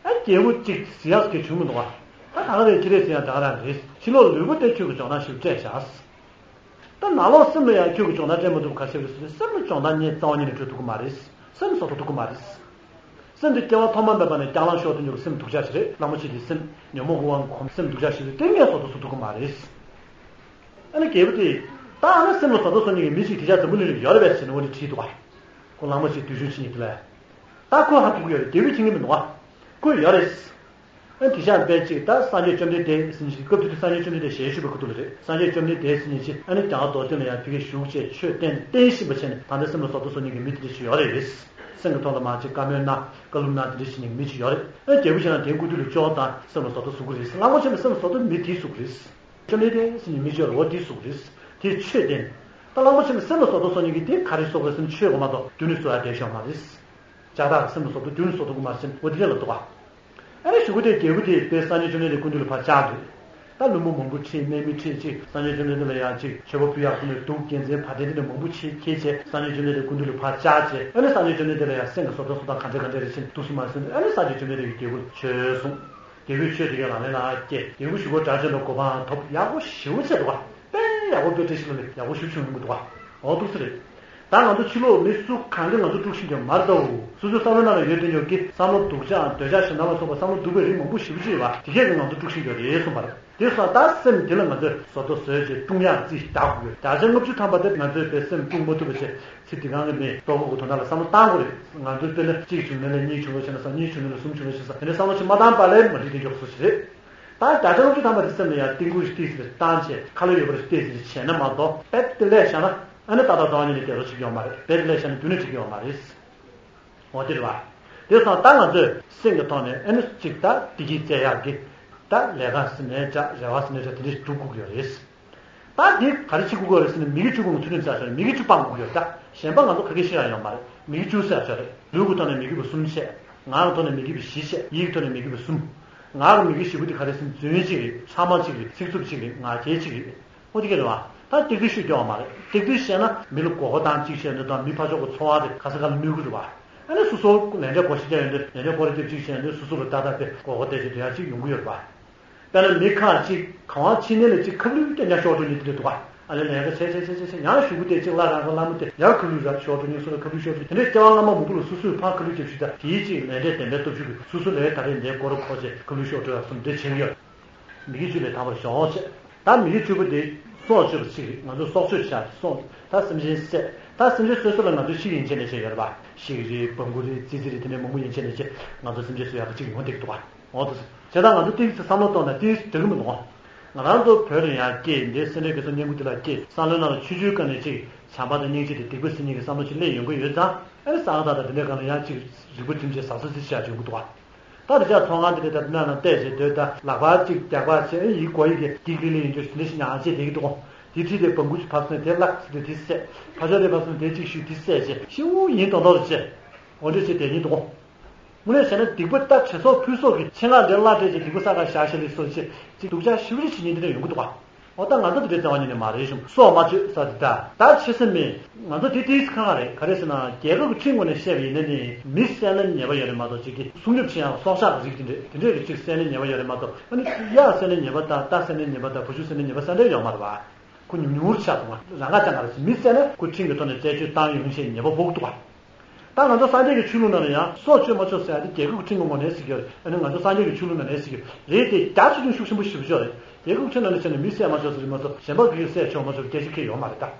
ཨ་རྒྱལ་པོ་གཅིག་ཟེར་ཡག་གི་བྱུང་མི་འདུག་བ། ད་ད་ག་རེད། ཅི་རེད་ཟེར་ཡང་ད་ག་རང་རེད། ཕྱི་ལོགས་ལུས་པོ་དེ་ཁྱོད་ཀྱིས་སྦྱོང་བརྡར་ཞེ་པོ་སྤྲད་ཤག་ད་ནང་ལོགས་སེམས་ལ་ཡང་ཁྱོད་ཀྱིས་སྦྱོང་བརྡར་སྤྲད་མ་ཐུབ་པ་ག་ཤེད་རེད་ཟེར་དུས། སེམས་ལ་སྦྱོང་བརྡར་ངས་རྩ་བ་ཉིད་ནས་སྤྲོད་ཐུབ་ཀྱི་མ་རེད། སེམས་བཟོ་ལྟ་ཐུབ་ཀྱི་མ་རེད། སེམས་དེ་སྐྱེ་བ་ཐོག་མ་མེད་པ་ནས་རྐྱང་ལངས་ཤོར་དུ་འགྱུར་བའི་སེམས་སྡུག་ཅག་ཞིག་རེད། གླང་པོ་ཆེ་དེའི་སེམས། ཉོན་མོངས་ཀྱི་དབང་གིས་གོམས། སེམས་སྡུག་ཅག་ཞིག་རེད། དེ་ངས་བཟོ་ལྟ་བཟོ་ཐུབ་ཀྱི་མ་རེད། ཨ་ནི་རྒྱལ་པོ་དེས། ད་ཨ་ནི་སེམས་ལ་བཟོ་ལྟ་བཟོ་མཁན་གྱི་མི་ཞིག་དེ་ཅག་འཛམ་བུ་གླིང་ལ་ཡོད་རེད་པས་ཟེར་ནས་འོ་དེ་དྲིས་འདུག་བ། ཁོ་གླང་པོ་ཆེ་བདུད་གཞོན་ཕྱིན་ནས་དེ་ལ། ད་ཁོ་ཧ་གོ་གི་ཡོད་རེད། རྒྱལ་པོས་མཁྱེན་གྱི་མི་འདུག་བ། ཁོས་ཡོད་རེད། ཨ་དེ་ཅག་དཔེ་ཅིག་ད་སངས་རྒྱས་བཅོམ་ལྡན་འདས་ཟེར་མཁན་ཅིག་སྐབས་དེ་དུས་སངས་རྒྱས་བཅོམ་ལྡན་འདས་ཞལ་བཞུགས་པའི་ཁ་ཐུག་ལ་རེད། སངས་རྒྱས་བཅོམ་ལྡན་འདས་ཟེར་མཁན་ཅིག་ཨ་ནི་རྒྱ་གར་རྡོ་རྗེ་གདན་ལ་ཡང་ཕ་གིར་བཞུགས་བྱས་ཆོས་བསྟན། བསྟན་བཞིན་པ་བྱས་ནས། ད་ལྟ་སེམས་ལ་བཟོ་ལྟ་བཟོ་མཁན་གྱི་མི་དེ་འདྲ་ཞིག་ཡོད་རེད། སེམས་ཀྱི་ཐོག་ལ་མར་ཅིག་བཀའ་མོལ་གནང་། བཀའ་སློབ་གནང་། དེ་འདྲ་བྱེད་མཁན་གྱི་མི་ཅིག་ཡོད་རེད། ཨ་རྒྱལ་པོ་ཁྱེད་རང་དེའི་སྐུ་དུས་ལ་ཅོག་དང་སེམས་ལ་བཟོ་ལྟ་བཟོ་གི་རེད། གླང་པོ་ཆེ་ལ་སེམས་ལ་བཟོ་ལྟ་མི་དེས་བཟོ་གི་རེད། བཅོམ་ལྡན་འདས་ཟེར་མཁན་མི་ཅིག་ཡོད་རེད། འོ་དེས་བཟོ་གི་རེད། དེས་ཆོས་བསྟན། ད་གླང་པོ་ཆེ་ལ་སེམས་ལ་བཟོ་ལྟ་བཟོ་མཁན་གྱི་དེ་ག་རེ་བཟོ་དགོས་ཟེར་ན། ཆོས་དགོས་མ་གཏོགས་རྒྱུན་ནས་བཟོ་ཡག་བསྡད་ཤོག་མ་རེད། ལྕགས་ཐག་སེམས་ལ་བཟོ་ལྟ་རྒྱུན་ནས་བཟོ་ཐུབ་ཀྱི་མ་རེད་ཟེར་ནས་འོ་དེ་འདྲ་ལབ་འདུག་ག་ཨ་ནི་གཞུག་གུ་དེར་རྒྱལ་པོ་དེས་དཔེ་སངས་རྒྱས་བཅོམ་ལྡན་འདས་སྐུ་མདུན་ལ་ཕར་བཅར་འདུག་ད་ལུང་པ་མང་པོ་ཁྲིད། གནས་མི་ཁྲིད་ཅིག་སངས་རྒྱས་བཅོམ་ལྡན་འདས་ལ་ཡང་ཅིག་མཆོད་པ་ཕུལ་ཡག་སོགས་ནས། གདུགས་དགེ་མཚན་བ་དན་དེ་འདྲ་མང་པོ་ཅིག་འཁྱེར་བྱས་སངས་རྒྱས་བཅོམ་ལྡན་འདས་སྐུ་མདུན་ལ་ཕར་བཅར་བྱས། ཨ་ནི་སངས་རྒྱས་བཅོམ་ལྡན་འདས་ལ་ཡང་སེམས་ཀྱི་བཟོ་ལྟ་བཟོ་སྟངས་ག་འདྲ་ག་འདྲ་རེད་ཟེར་འདུག་སེ་མ་གསུངས། ཨ་ནི་སངས་རྒྱས་བཅོམ་ལྡན་འདས་ཀྱིས་རྒྱལ་པོ་ལ་ཆོས་གསུངས། རྒྱལ་པོས་ཆོས་དེ་གའི་ལག་ལེན་ལ་བསྐྱེད། རྒྱལ་པོ་གཞུག་གུ་དགྲ་བཅོམ་པའི་གོ་འཕང་ཐོབ། ཡག་པོ་ཞེ་པོ་བྱས་འདུག་ག་དཔེ་ཡག་པོ། དཔེ་བཀྲ་ཤིས་ལ་ལས་ཡག་པོ་ཞེ་པོ་བྱུང་ཡོང་གི་འདུག་ག་འོ་འདུག་སེ་རེད། ད་ང་ཚོ་ཕྱི་ལོགས་མི་སུ་གང་གིས་ང་ཚོ་དཀྲུག་ཤིང་རྒྱག་མ་རེད་དོ། སོ་སོའི་བསམ་བློ་ནང་ལ་ཡོད་དེ་ཉོབ་ཀྱི་བསམ་བློ་སྡུག་ཅག་འདོད་ཆགས་ཞེ་སྡང་ལ་སོགས་པ་བསམ་བློ་སྡུག་པའི་རིགས་མང་པོ་ཞེ་པོ་ཅིག་ཡོད་པ། དེ་གས་ཀྱིས་ང་ཚོ་དཀྲུག་ཤིང་རྒྱག་རེད་གསུངས་པ་རེད། དེ་སོང་ཙང་ད་སེམས་དེ་ལ་ང་ཚོས་བཟོ་ལྟ་བཟོས་བྱས་དཀྲུག་ཡག་རྩིས་རྒྱག་དགོས་ཡོད། བརྒྱ་ཆ་ལྔ་བཅུ་ཐམ་པ་དེ་ང་ཚོས་དཔེ་སེམས་དཀྲུག་མ་ཐུབ་པ་བྱས། ཚེ་འདི་སྒང་གི་མི་ལྟོ་གོས་ཀྱི་དོན་དག་ལ་བསམ་བློ་བཏང་དགོས་རེད། ང་ཚོས་དཔེར་ན་གཅིག་བྱུང་ན་ལས་གཉིས་བྱུང་རོགས་བྱས་ན་བཟང་། གཉིས་བྱུང་ན་ལས་གསུམ་བྱུང་རོགས་བྱས་ན་བཟང་། དེ་འདྲའི་བསམ་བློ་ཞིག་མ་བཏང་པ་ལས་མ་འགྲིག་དེ་མགྱོགས་སུ་ཞིག་རེད། ད་བརྒྱ་ཆ་ལྔ་བཅུ་ཐམ་པ་དེ་སེམས་ལ་ཡང་གཏིང་སྐུ་ཞིག་ཏོག་ཙམ་བཏང་བྱས། ཁ་ལོ་ཡོད་པ་ཞིག་ཏོག་ཙམ་བྱས་ན་མ་གཏོགས། རྦད་དེ་ལས་བཞག་ན་ཨ་ནི་ཏག་ཏག་རྩ་བ་ཉིད་ནས་བདེ་རོགས་བྱེད་ཀྱི་ཡོད་མ་རེད། རྦད་དེ་ལས་བཞག་ན་རྒྱུན་ནས་འགྲིག་གི་ཡོད་མ་རེད། འོ་དེ་རེད་བ། དེ་སོང་ཙང་ད་ང་ཚོས་སེམས་ཀྱི་ཐོག་ནས་ཨ་ནི་གཅིག་ད་བདེ་སྐྱིད་བཙལ་ཡག་གི། ད་ལས་ཀ་ཟེར་ནའི་འདྲ། རེ་བ་ཟེར་ནའི་འདྲ། དེ་འདྲ་ཞིག་སྒྲུབ་དགོས་ཀྱི་ཡོད་རེད། ད་འདི་ག་རེ་བྱེད་དགོས་ཀྱི་ཡོད་རེད་ཟེར་ན། མི་དགེ་བཅུ་སྤང་དགོས་ཀྱི་ཡོད་རེད། ད་གཞན་པ་ང་ཚོ་ག་གེ་ཤེས་ཡག་ཡོད་མ་རེད། མི་དགེ་བཅུ་ཟེར་ཡག་ཅིག་ཡོད་རེད། ལུས་ཀྱི་ཐོག་ནས་མི་དགེ་བ་གསུམ་བྱས། ངག་གི་ཐོག་ནས་མི་དགེ་བ་བཞི་བྱས། ཡིད་ཀྱི་ཐོག་ནས་མི་དགེ་བ་གསུམ། ངག་གི་མི་དགེ་བཞི་པོ་དེ་ག་རེ་ཟེར་ན། རྫུན་གཅིག་རེད། ཕྲ་མ་གཅིག་རེད། ཚིག་རྩུབ་གཅིག་རེད། ངག་འཁྱལ་གཅིག་རེད། ཨོ་དེ་ག་རེད་བ། ད་སྡིག་སྡིག་ཤོས་སྐྱོན་ཡོད་མ་རེད། སྡིག་སྡིག་བཤད་ན་མི་ལ་མགོ་སྐོར་བཏང་གཅིག་བཤད་ནས་དང་། མི་ཕར་ཕྱོགས་ཀྱི་འཚོ་བ་དེ་ག་ས་ག་ལ་གནོད་ཀྱི་རེད་བ། ཨ་ནི་སོ་སོ་ལན་འདེབས་སྒོར་བཞི་བརྒྱ་ཡོད་དུས་ལན་འདེབས་སྒོར་རེ་སྟེར་གཅིག་བྱས་ནས་སོ་སོ་ལ་ཏག་ཏག་དེ་མགོ་སྐོར་སྟེར་བྱས་སྡོད་ཡག་ཅིག་ཡོང་གི་ཡོད་རེད་བ། དཔེར་ན་མི་ཁག་ཅིག་གང་བ་ཕྱི་ནས་ལ་ཅིག་ཁབ་ལུད་སྟོན་ཡག་ཤོར་འགྲོ་མཁན་དེ་འདྲ་འདུག་བ། ཨ་ནི་ལན་ཁ་བྱས་བྱས་བྱས་བྱས་བྱས། ཡང་གཞུག་གུ་དེ་ཅིག་བླ་རང་གི་བླ་མ་དེ་ཡར་ཁབ་ལུད་རག་ཤོར་འགྲོ་མཁན། སོ་སོ་ལ་ཁབ་ལུད་ཤོར་འགྲོ། དེ་འདྲའི་སྐྱེ་བ་སྔ་མ་མང་པོ་ལ་སོ་སོས་ཕར་ཁབ་ལུད་རྒྱབ་ཤུལ། ད་དེའི་ཅིག་ལན་འདེབས་བདེན་པའི་སྟོབས་ཤུགས་ཀྱིས་སོ་སོ་ལ་ད་རེས་འདིར་མགོ་སྐོར་བྱས་ཁབ་ལུད་ཤོར་འགྲོ་ཡག་བསམ་འདི་བྱེད་ཀྱི་ཡོད། མི་དགེ་བཅུ་ལས་ཐར་པར་ཤོག་ཅེས། ད་མི་དགེ་བཅུ་པོ་དེ་སྲོག་གཅོད་པ་གཅིག་རེད། ང་ཚོས་སྲོག་གཅོད་བྱ། སྲོག་ད་སེམས་ཅན་བསད། ད་སེམས་ཅན་སོ་སོ་ལ་ང་ཚོས་ཤི་ཡན་ཆད་ནས་བྱས་ཡོད་རེད་པ། ཤིག་རེད། བང་གུ་རེད། ཙི་ཙི་རེད། དེ་འདྲའི་མང་པོ་ཡན་ཆད་ནས་བྱས། ང་ཚོ་སེམས་ཅན་གསོ་ཡག་གི་གཅིག་ཡོང་བསྡད་ཀྱི་འདུག་ག་འོ་དེ་བྱས་ཙང་ང་ཚོ་ཏོག་ཙམ་བསམ་བློ་གཏོང་ན་ཏོག་ཙམ་འགྲིག་གི་མི་འདུག་ང་རང་ཚོ་བོད་ལ་ཡང་སྐྱེས། འདི་སེ་འབྲས་དགེ་ཚོགས་སྙན་ཁུ་དེ་ལ་སྐྱེས། བསམ་བློའི་ནང་ལ་ཆུང་ཆུང་སྒང་ནས་ཅིག་བྱམས་པ་དང་སྙིང་རྗེ་དང་སྡིག་པ་ཟེར་མཁན་གྱི་བསམ་བློ་ཅིག་སླེབས་ཡོང་གི་ཡོད་ཙང་། ཨ་ནི་གསང་སྔགས་དང་དེ་འདྲའི་སྒང་ལ་ཡང་ཅིག་རིག་པ་བསྒྲིམས་བྱས་གཟབ་གཟབ་ཅིག་བྱ་ཡོང་གི་འདུག་ག་ད་དེ་ཅག་ཚོང་ཁང་དེ་འདྲ་ད་དེ་ནང་ལ་བལྟས་བྱས་སྡོད། ད་ལག་པ་གཅིག་རྒྱག་པ་བྱས། ཨེ་ཡིན་གོ་ཡི་གེ་ཀིག་ཀིག་ལེ་ཡིན་རྒྱུ་དེ་འདྲ་ཞིག་ཉག་ཅིག་བསྡད་ཀྱི་འདུག་གོ། དེ་ཁྲིད་དེ་བང་གུ་ཅིག་ཕབ་སོང་། དེ་བརླག་ཟེར་དུས་དེ་བསད། ཕར་ཕྱོགས་དེ་ཕབ་སོང་། དེ་གཅིག་གཞུས། དེ་བསད་བྱས་ཤིའུ་ཡིན་མདོག་མདོག་རེ་བྱས། འོ་འདྲ་བྱས་བསྡད་ཀྱི་འདུག་གོ། དངོས་གནས་བྱས་ན་སྡིག་པ་ད་བྱས་སོགས་ཕུལ་སོགས་ཀྱི་ཆེད་མངགས་འདིར་གླ་སྤྲད་བྱས་སྡིག་པ་བསགས་ག་བཞག་ཤག་ལས་སོགས་བྱས་ཅིག་སྡུག་ཅག་ཞེ་པོ་ཅིག་བྱེད་མཁན་དེ་འདྲ་ཡོང་གི་འདུག་ག་འོ་ད་ང་ཚོ་དེ་འདྲའི་རྩ་བ་ཉིད་ནས་མ་རེད་ཤོམ། སྲོག་མ་གཅོད་ཟེར་དེ་ད་ད་ཆེ་ས་མེད། ང་ཚོ་དེ་ཏིས་ཁ་ཁ་རེད། ག་རེ་ཟེར་ན། རྒྱལ་ཁབ་ཀྱི་ཁྲིམས་ངོས་ནས་བཤད་པ་ཡིན་ན་ནི་མི་བསད་ན་ཉེས་པ་ཡོད་རེད་མ་གཏོགས། ཅིག་གི་སྲུང་སྐྱོབ་བྱེད་ཡག་སྲོག་ཆགས་ཀྱི་རིགས་དེ་འདྲས་དེ་འདྲས་ཀྱི་ཅིག་བསད་ན་ཉེས་པ་ཡོད་རེད་མ་གཏོགས། ཨ་ནི་གཡག་བསད་ན་ཉེས་པ་དང་། རྟ་བསད་ན་ཉེས་པ་དང་། བ་ཕྱུགས་བསད་ན་ཉེས་པ་ཟེར་འདྲ་ཡོད་མ་རེད་པ། ཁོ་ཉུང་ཉུང་རུ་ཆགས་འདུག་ག་རང་ག་ཅང་ག་རེ་ཟེར། མི་བསད་ན་ཁོ་ཁྲིམས་ཀྱི་ཐོག་ནས་རྩད་གཅོད་བཏང་ཡོང་བྱས་ཉེས་པ་ཕོག་གི་འདུག་ག་ད་ང་ཚོ་སངས་རྒྱས་ཀྱི་ཆོས་ལུགས་ནང་ལ་ཡང་སྲོག་གཅོད་མ་ཆོག་ཟེར་ཡ་དེ་རྒྱལ་ཁབ་ཀྱི་ཁྲིམས་ཀྱི་ངོས་ནས་ཟེར་གྱི་ཡོད་རེད། ཨ་ནི་ང་ཚོ་སངས་རྒྱས་ཀྱི་ཆོས་ལུགས་ནང་ནས་ཟེར་གྱི་རེད་དེ། རྒྱ་ཆེ་ཆུང་ཤུགས་ཆེན་པོ་ཞེ་པོ་ཅིག་ཡོད་རེད། རྒྱལ་ཁབ་ཀྱི་ཁྲིམས་ནང་ལ་བྱས་ན་མི་བསད་མ་ཆོག་ཟེར་གྱི་མ་གཏོགས་གཞན་པ་གིས་བསད་ཆོག་མ་ཆོག་སྐད་ཆ་འཁེལ་ཡོད་མ་རེད་ད།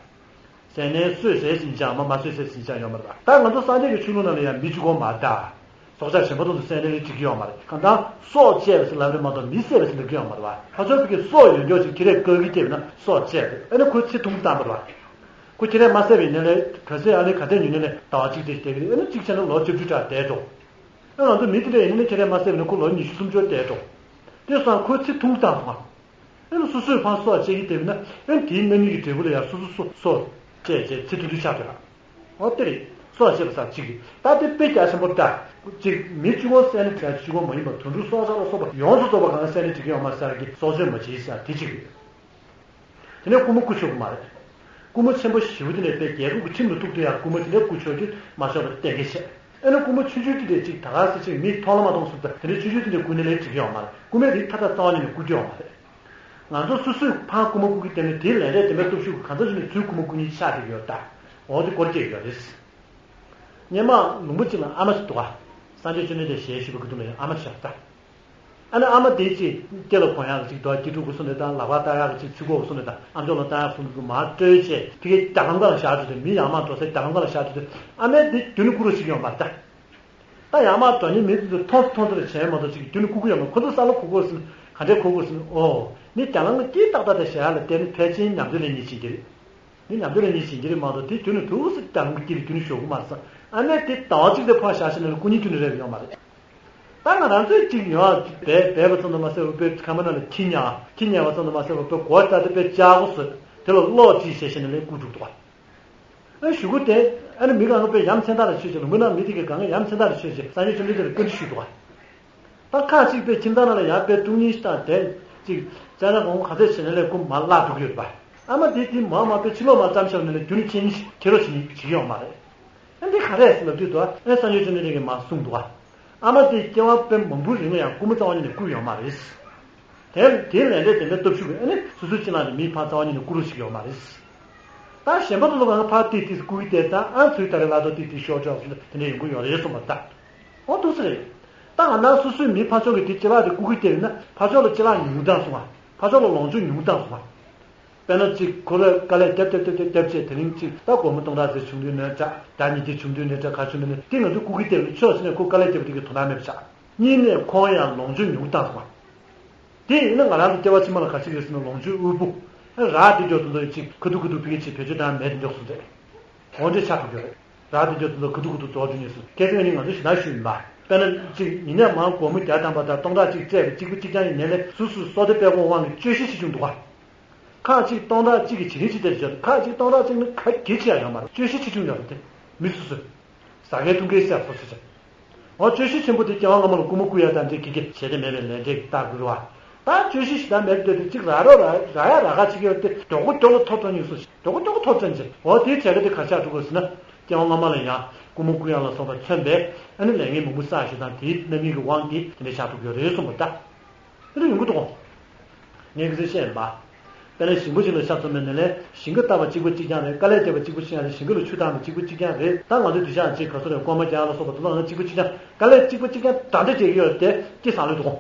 བསད་ནས་གསོད་ཟེར་ཟིན་ཅང་མ་མ་གསོད་ཟེར་ཟིན་ཅང་ཡོད་མ་རེད་པ། ད་ང་ཚོ་སངས་རྒྱས་ཀྱི་ཆོས་ལུགས་ནང་ལ་ཡང་མི་གཅིག་པོ་མ་རེད་ད། སྲོག་ཆགས་གཞན་པ་དང་དུ་བསད་ནས་ལས་འགྲིག་གི་ཡོད་མ་རེད། གང་ལྟར་སྲོག་བཅད་པ་ཟེར་ལབ་རེད་མ་གཏོགས་མི་བསད་པ་ཟེར་ལབ་ཀྱི་ཡོད་མ་རེད་པ། ཕར་ཕྱོགས་ཕ་གིར་སྲོག་ཡོད་མཁན་ཅིག་ཁྱེད་རས་བཀག་གི་བསྡད་པ་ན་སྲོག་བཅད་པ་རེད། ཨ་ནི་ཁོའི་ཚེ་ཐུང་ངུ་བཏང་པ་རེད་པ། ཁོ་ཁྱེད་རས་མ་བསད་པ་ཡིན་ན་ལས་ག་ཚོད་ཨ་ནི་ག་དེ་ཉུང་ཉུང་ལས་ཟླ་བ་གཅིག་དེ་བསྡད་ཀྱི་རེད། ཨ་ནི་གཅིག་བྱས་ན་ལོ་བཅུ་དྲུག་ཕྲག་བསྡད་འགྲོ། ཨ་ང་ཚོ་མི་དེ་འདྲ་ཡིན་ན་ཁྱེད་རས་མ་བསད་པ་ཡིན་ན་ཁོ་ལོ་ཉི་ཤུ་སུམ་ཅུ་བསྡད་འགྲོ། དེ་སོང་ཁོའི་ཚེ་ཐུང་ངུ་བཏང་སོང་ཨ། ཨ་ནི་སོ་སོས་ཕར་སྲོག་བཅད་ཀྱི་བསྡད་པ་ན་ཨ་ནི་དེའི་རྣམ་སྨིན་གྱི་འབྲས་བུ་ལ་ཡང་སོ་སོ་སོ་སྲོག་བཅད་བྱས་ཚེ་ཐུང་ཐུང་ཆགས་འགྲོ་ལ། འོ་དེ་རེད། སྲོག་བཅད་པ་ཟེར་གཅིག་རེད། ད་དེ་དཔེ་རྒྱ་ཆེན་པོ་འདྲ། གཅིག་མི་གཅིག་པོ་བསད་ནས་བྱས་གཅིག་པོ་མ་ཡིན་པར་དུད་འགྲོ་སྲོག་ཆགས་ལ་སོགས་པ་ཡོངས་སུ་རྫོགས་པ་གང་བསད་ནས་འགྲིག་གི་ཡོད་མ་རེད་ཟེར་གྱི་སྲོག་གཅོད་མ་བྱེད་ཟེར་དེ་གཅིག་རེད། དེ་ནས་སྐུ་མོ་རྐུ་ཆོག་གི་མ་རེད། སྐུ་མོ་ཆེན་པོ་ཞེ་པོ་དེ་ནས་དཔེ་རྒྱལ་ཁབ་ཀྱི་ཁྲིམས་ལ་གཏུགས་ཏེ་ཡང་སྐུ་མོ་དེ་འདྲ་རྐུ་ཆོག་གི་མ་ཆོག་པ་གཏན་འཁེལ་བྱས། ཨེ་ན་སྐུ་མོ་ཆུང་ཆུང་དེ་འདྲས་ཅིག་ད་ག་སེ་ཅིག་མི་མཐོང་ལ་མ་མཐོང་བཟོ་ལྟ་དེ་འདྲས་ཆུང་ཆུང་དེ་འདྲས་རྐུ་ནས་ལས་འགྲིག་གི་ཡོད་མ་རེད། རྐུ་མས་རིགས་མཐའ་དག་རྩ་བ་ཉིད་ནས་རྐུ་རྒྱུ་ཡོད་མ་རེད། ང་ཚོ་སོ་སོས་ཕར་རྐུ་མ་རྐུ་གི་དེ་ནས་དེའི་ལས་འབྲས་དེ་འདྲས་སྟོབས་ཤུགས་གང་ཚ་ཞིག་ནས་ཚུར་རྐུ་མ་རྐུ་མཁན་ཆགས་བསྡད་ཀྱི་ཡོད་ད། འོ་དེ་སྐོར་སྐྱེས་ཡོད་རེད། སྔོན་མ་ལུང་པ་གཅིག་ལ་ཨ་མ་ཞིག་འདུག་ག་སངས་རྒྱས་བཅོམ་ལྡན་འདས་ཞལ་བཞུགས་པའི་སྐུ་མདུན་ལ་ཡང་ཨ་མ་ཞིག་ཡོད་ད། ཨ་ནི་ཨ་མ་དེ་གཅིག་སྐེ་ལ་གོན་ཡག་གཅིག་འདུག་སྐྱིལ་ཀྲུང་གི་བཟོ་འདྲ་དང་ལག་པ་བཏགས་ཡག་གཅིག་ཚིགས་ཁོག་གི་བཟོ་འདྲ་དང་ཨ་མཆོག་ལ་བཏགས་ཡག་བཟོ་འདྲ་དུ་མར་སྤྲོད་བྱས་ཕ་གིའི་རྒྱ་ལམ་སྒང་ལ་བཞག་བྱས་ཏེ་མི་ཡར་མར་འགྲོ་སའི་རྒྱ་ལམ་སྒང་ལ་བཞག་བྱས་ཏེ་ཨ་མས་དེ་མདུན་ནས་བསྐུར་རོགས་བྱེད་ཀྱི་ཡོད་མ་རེད་ད། ད་ཡར་མར་འགྲོ་མཁན་མི་དེ་ཚོ་མཐོང་མཐོང་ཚུལ་བྱས་མ་གཏོགས་ཅིག་མདུན་ནས་བསྐུར་གྱི་ཡོད་མ་རེད། ཁོ་ཚོ་ས་ལ་གོ་གོ་ཟིན་ག་འདྲས་གོ་གོ་ཟིན་ཨོ་ནི་རྒྱ་ལམ་ལ་སྐྱིད་ཏག་ཏག་དེ་བཞག་ཡག་ལ་བལྟས་ནས་ཕལ་ཆེར་ཉམས་ཚོད་ལེན་ཉེན་བྱེད་ཀྱི་རེད། འདི་ཉམས་ཚོད་ལེན་ཉེན་བྱེད་ཀྱི་རེད་མ་གཏོགས་དེ་དུས་ནས་དུས་སུ་རྒྱ་ལམ་གྱི་དཀྱིལ་དུས་ནས་ཞོག་གི་མ་རེད་བསམ། ཨ་ནི་དེ་ཟླ་བ་གཅིག་དེ་ཕར་བཞག་ཤེས་ན་ལ་སྐུ་ཉིད་དུས་ནས་རེད་ཡོང་མ་རེད། ད་ང་རང་ཚོས་གཅིག་ཡོང་ཡག་བས་བས་པ་ཙམ་དུ་མ་ཟད་པ་དཔེ་ཁ་མ་ན་ལ་ཁྱི་ཉལ་ཁྱི་ཉལ་བ་ཙམ་དུ་མ་ཟད་པ་དཔེ་སྒོ་རྩ་དེ་དཔེ་ལྕགས་པོ་བཟོས་དེ་ལ་གློག་ཅིག་བྱས་ཤེས་ན་ལས་སྐུ་འགྲུབ་འདུག་བ། ཨ་གཞུག་གུ་དེ་ཨ་ནི་མི་གང་ག་དཔེ་ཡ་མཚན་རྟགས་ལ་ཆོས་ཅིག་ལུང་པ་ན་མི་དེ་གས་གང་ག་ཡ་མཚན་རྟགས་ལ་ཆོས་ཅིག་སངས་རྒྱས་བཅོམ་ལྡན་འདས་ལ་བཀའ་འདྲི་ཞུས་འདུག་བ། ད་ཁ་ཅིག་པའི་ཁྱིམ་ཚང་ནང་ལ་ཡར་པའི་སྟོང་ཉིད་དང་དེ་ཅིག་ཅ་ལག་གོང་ཁ་ཚད་བྱེད་ན་ལས་ཀུན་མ་བརླག་འགྲོ་གི་ཡོད་པ། ཨ་མ་དེ་དེ་མ་མ་པའི་ཕྱི་ལོགས་མ་ཙམ་ཤར་ནས་ལས་རྒྱུན་ནས་ཁྱེད་གཉིས་ཁྱེད་རོགས་བྱེད་ནི་བྱེད་ཀྱི་ཡོད་མ་རེད། ཨ་འདི་ག་རེད་ཟེར་ལབ་དུས་དུ་ཨ་སངས་རྒྱས་བཅོམ་ལྡན་འདས་ཀྱིས་མ་གསུངས་འདུག་ཨ། ཨ་མ་དེ་སྐྱེ་བ་དཔེ་མང་པོའི་རིང་ལ་ཡང་སྐུ་མོ་རྩ་བ་ཉིད་ནས་བཀུར་ཡོད་མ་རེད། དེ་དེའི་ལས་འབྲས་དེ་འདྲའི་སྟོབས་ཤུགས་ཀྱིས་ཨ་ནི་སོ་སོའི་ཕྱི་ནང་ནས་མི་ཕར་རྩ་བ་ཉིད་ནས་བཀུར་རོགས་བྱེད་ཀྱི་ཡོད་མ་རེད། ད་གཞན་པ་ཚོ་ལ་གང་ཕར་ཏིག་ཏིག་སྐུ་གི་བལྟས་ཙང་ཨ་ཚོའི་ད་རེས་ལ་དོ་ཏིག་ཏིག་ཤོར་ཆོག་ཟེར་དེ་འདྲ་ཡོང་གི་ཡོད་རེད་གསུངས་པ་ལྟར། འོ་འདུག་སེ་རེད། ད་ང་ནང་སོ་སོའི་མི་ཕར་ཕྱོགས་ཀྱི་དེ་ལྕེ་ལག་དེ་སྐུ་གི་བལྟས་ཡོད་ན་ཕར་ཕྱོགས་ལ་ལྕེ་ལག་ཉུང་བཏང་སོང་ང་། ཕར་ཕྱོགས་ལ་ལོངས་སྤྱོད་ཉུང་བཏང་སོང་ང་། དཔེར་ན་གཅིག་ཁོ་ར་དཀའ་ལས་རྒྱབ་རྒྱབ་རྒྱབ་རྒྱབ་རྒྱབ་བྱས་དེ་རིང་གཅིག་ད་སྒོར་མོ་སྟོང་ཕྲག་ཟེར་བྱུང་དུས་ནས་འདྲ་ཟླ་ཉིས་བརྒྱ་བྱུང་དུས་ནས་འདྲ་ག་བྱུང་དུས་ནས་དེ་ང་ཚོ་སྐུ་གི་བལྟས་ཡོད་ན་ཆོག་ཟེར་ནས་ཁོ་དཀའ་ལས་རྒྱབ་པ་དེ་གི་དོ་སྣང་མེད་པ་ཆགས། གཉིས་ནས་ཁོང་ཡང་ལོངས་སྤྱོད་ཉུང་བཏང་སོང་ང་། དེ་ཡིན་ན་ང་རང་ཚོ་སྐྱེ་བ་ཕྱི་མ་ལ་ག་ཅི་ཡོད་ཟེར་ན་ལོངས་སྤྱོད་དབུལ་པོ། རག་དེ་འཇོག་ཏུ་འདོད་ཅིག་ཁ་ཐུག་ཁ་ཐུག་ཕ་གི་ཅིག་བེད་སྤྱོད་བཏང་མེད་དེ་འཇོག་སོང་རེད། འོ་འདྲ་ཆགས་ཐུབ་ཀྱི་རེད། རག་དེ་འཇོག་ཏུ་འདོད་ཁ་ཐུག་ཁ་ཐུག་རྫོགས་འགྲོ་ནས་སོང་། ཁ་སང་ནི་ང་ཚོ་ཞེ་དྲག་ཞུས་ཡིན་པ། དཔེར་ན་ཅིག་ཡིན་ནའི་མར་སྒོར་མོ་བརྒྱ་ཐམ་པ་དང་སྟོང་ཕྲག་གཅིག་སྤྲད་པའི་གཅིག་པུ་གཅིག་རྐྱང་ཡིན་ནའི་ལས་སོ་སོའི་བསོད་བདེ་སྤེལ་དགོས་དབང་གིས་སྤྱོད་ཤེས་ཆེ་ཆུང་འདུག་ག་ཁག་ཅིག་སྟོང་ཕྲག་གཅིག་གི་བྱེད་རིན་ཅི་ལྟར་བྱས། ཁག་ཅིག་སྟོང་ཕྲག་གཅིག་ནི་ག་གེ་ཆེ་ཡ་ཡོད་མ་རེད། སྤྱོད་ཤེས་ཆེ་ཆུང་ཡོད་རེད་དེ། མི་སོ་སོས། ཟ་མཁན་འཐུང་མཁན་སེམས་སོ་སོ་བྱས། འོ་སྤྱོད་ཤེས་ཆེན་པོ་དེ་སྐྱེ་བ་སྔ་མ་ལ་རྐུ་མ་རྐུ་ཡ་དང་འདྲེ་གི་གེ་བྱས་ཏེ་མེད་པའི་ལས་འབྲས་ཀྱི་རྟགས་རེད་བ། ད་སྤྱོད་ཤེས་ཞེ་དྲག་མེད་དུས་དེ་གཅིག་རག་རོགས་རག་རག་ཡ་རག་ག་བྱེད་ཀྱི་ཡོད་དེ་མགྱོགས་པོ་མགྱོགས་ལ་ཐོབ་ཐོབ་ཉིན་སོ་མགྱོགས་པོ་མགྱོགས་པོ་ཐོབ་ཙམ་བྱས། འོ་དེའི་བྱས་ཀ་དེ་ག་ཆགས་འགྲོ་དགོས་ཟེར་ན། སྐྱེ་བ་སྔ་མ་ལ་ཡང་རྐུ་མ་རྐུ་ཡ་ལ་སོགས་པ་མཚོན་པའི་ཨ་ནི་ལས་ངན་མང་པོ་བསགས་ཤིང་དང་དེའི་རྣམ་སྨིན་གྱི་དབང་གིས་དེ་འདྲ་ཆགས་འགྲོ་གི་ཡོད་རེད་གསུངས་པ་ལྟ། དེ་འདྲ་ཡོང་གི་འདུག་གོ། ངས་ག་ཚོད་བཤད་ཡིན་པ། དཔེར་ན་ཞིང་པ་ཞིག་ལ་ཆ་མཚོན་པ་ཡིན་ན་ལས་ཞིང་ཁ་བཏབ་པ་གཅིག་པ་གཅིག་རྐྱང་རེད། དཀའ་ལས་བརྒྱབ་པ་གཅིག་པ་གཅིག་རྐྱང་རེད། ཞིང་ཁ་ལ་ཆུ་བཏང་བ་གཅིག་པ་གཅིག་རྐྱང་རེད། ད་ང་ཚོའི་དུས་ཆ་གཅིག་ག་ཚོད་རེད། སྐོར་མ་རྒྱག་ལ་སོགས་པ་དུ་ལ་ང་གཅིག་པ་གཅིག་རྐྱང་དཀའ་ལས་གཅིག་པ་གཅིག་རྐྱང་འདྲ་འདྲ་བྱེད་ཀྱི་ཡོད་རེད་དེ་སྐྱིད་བཟང་ལོས་འདུག་གོ།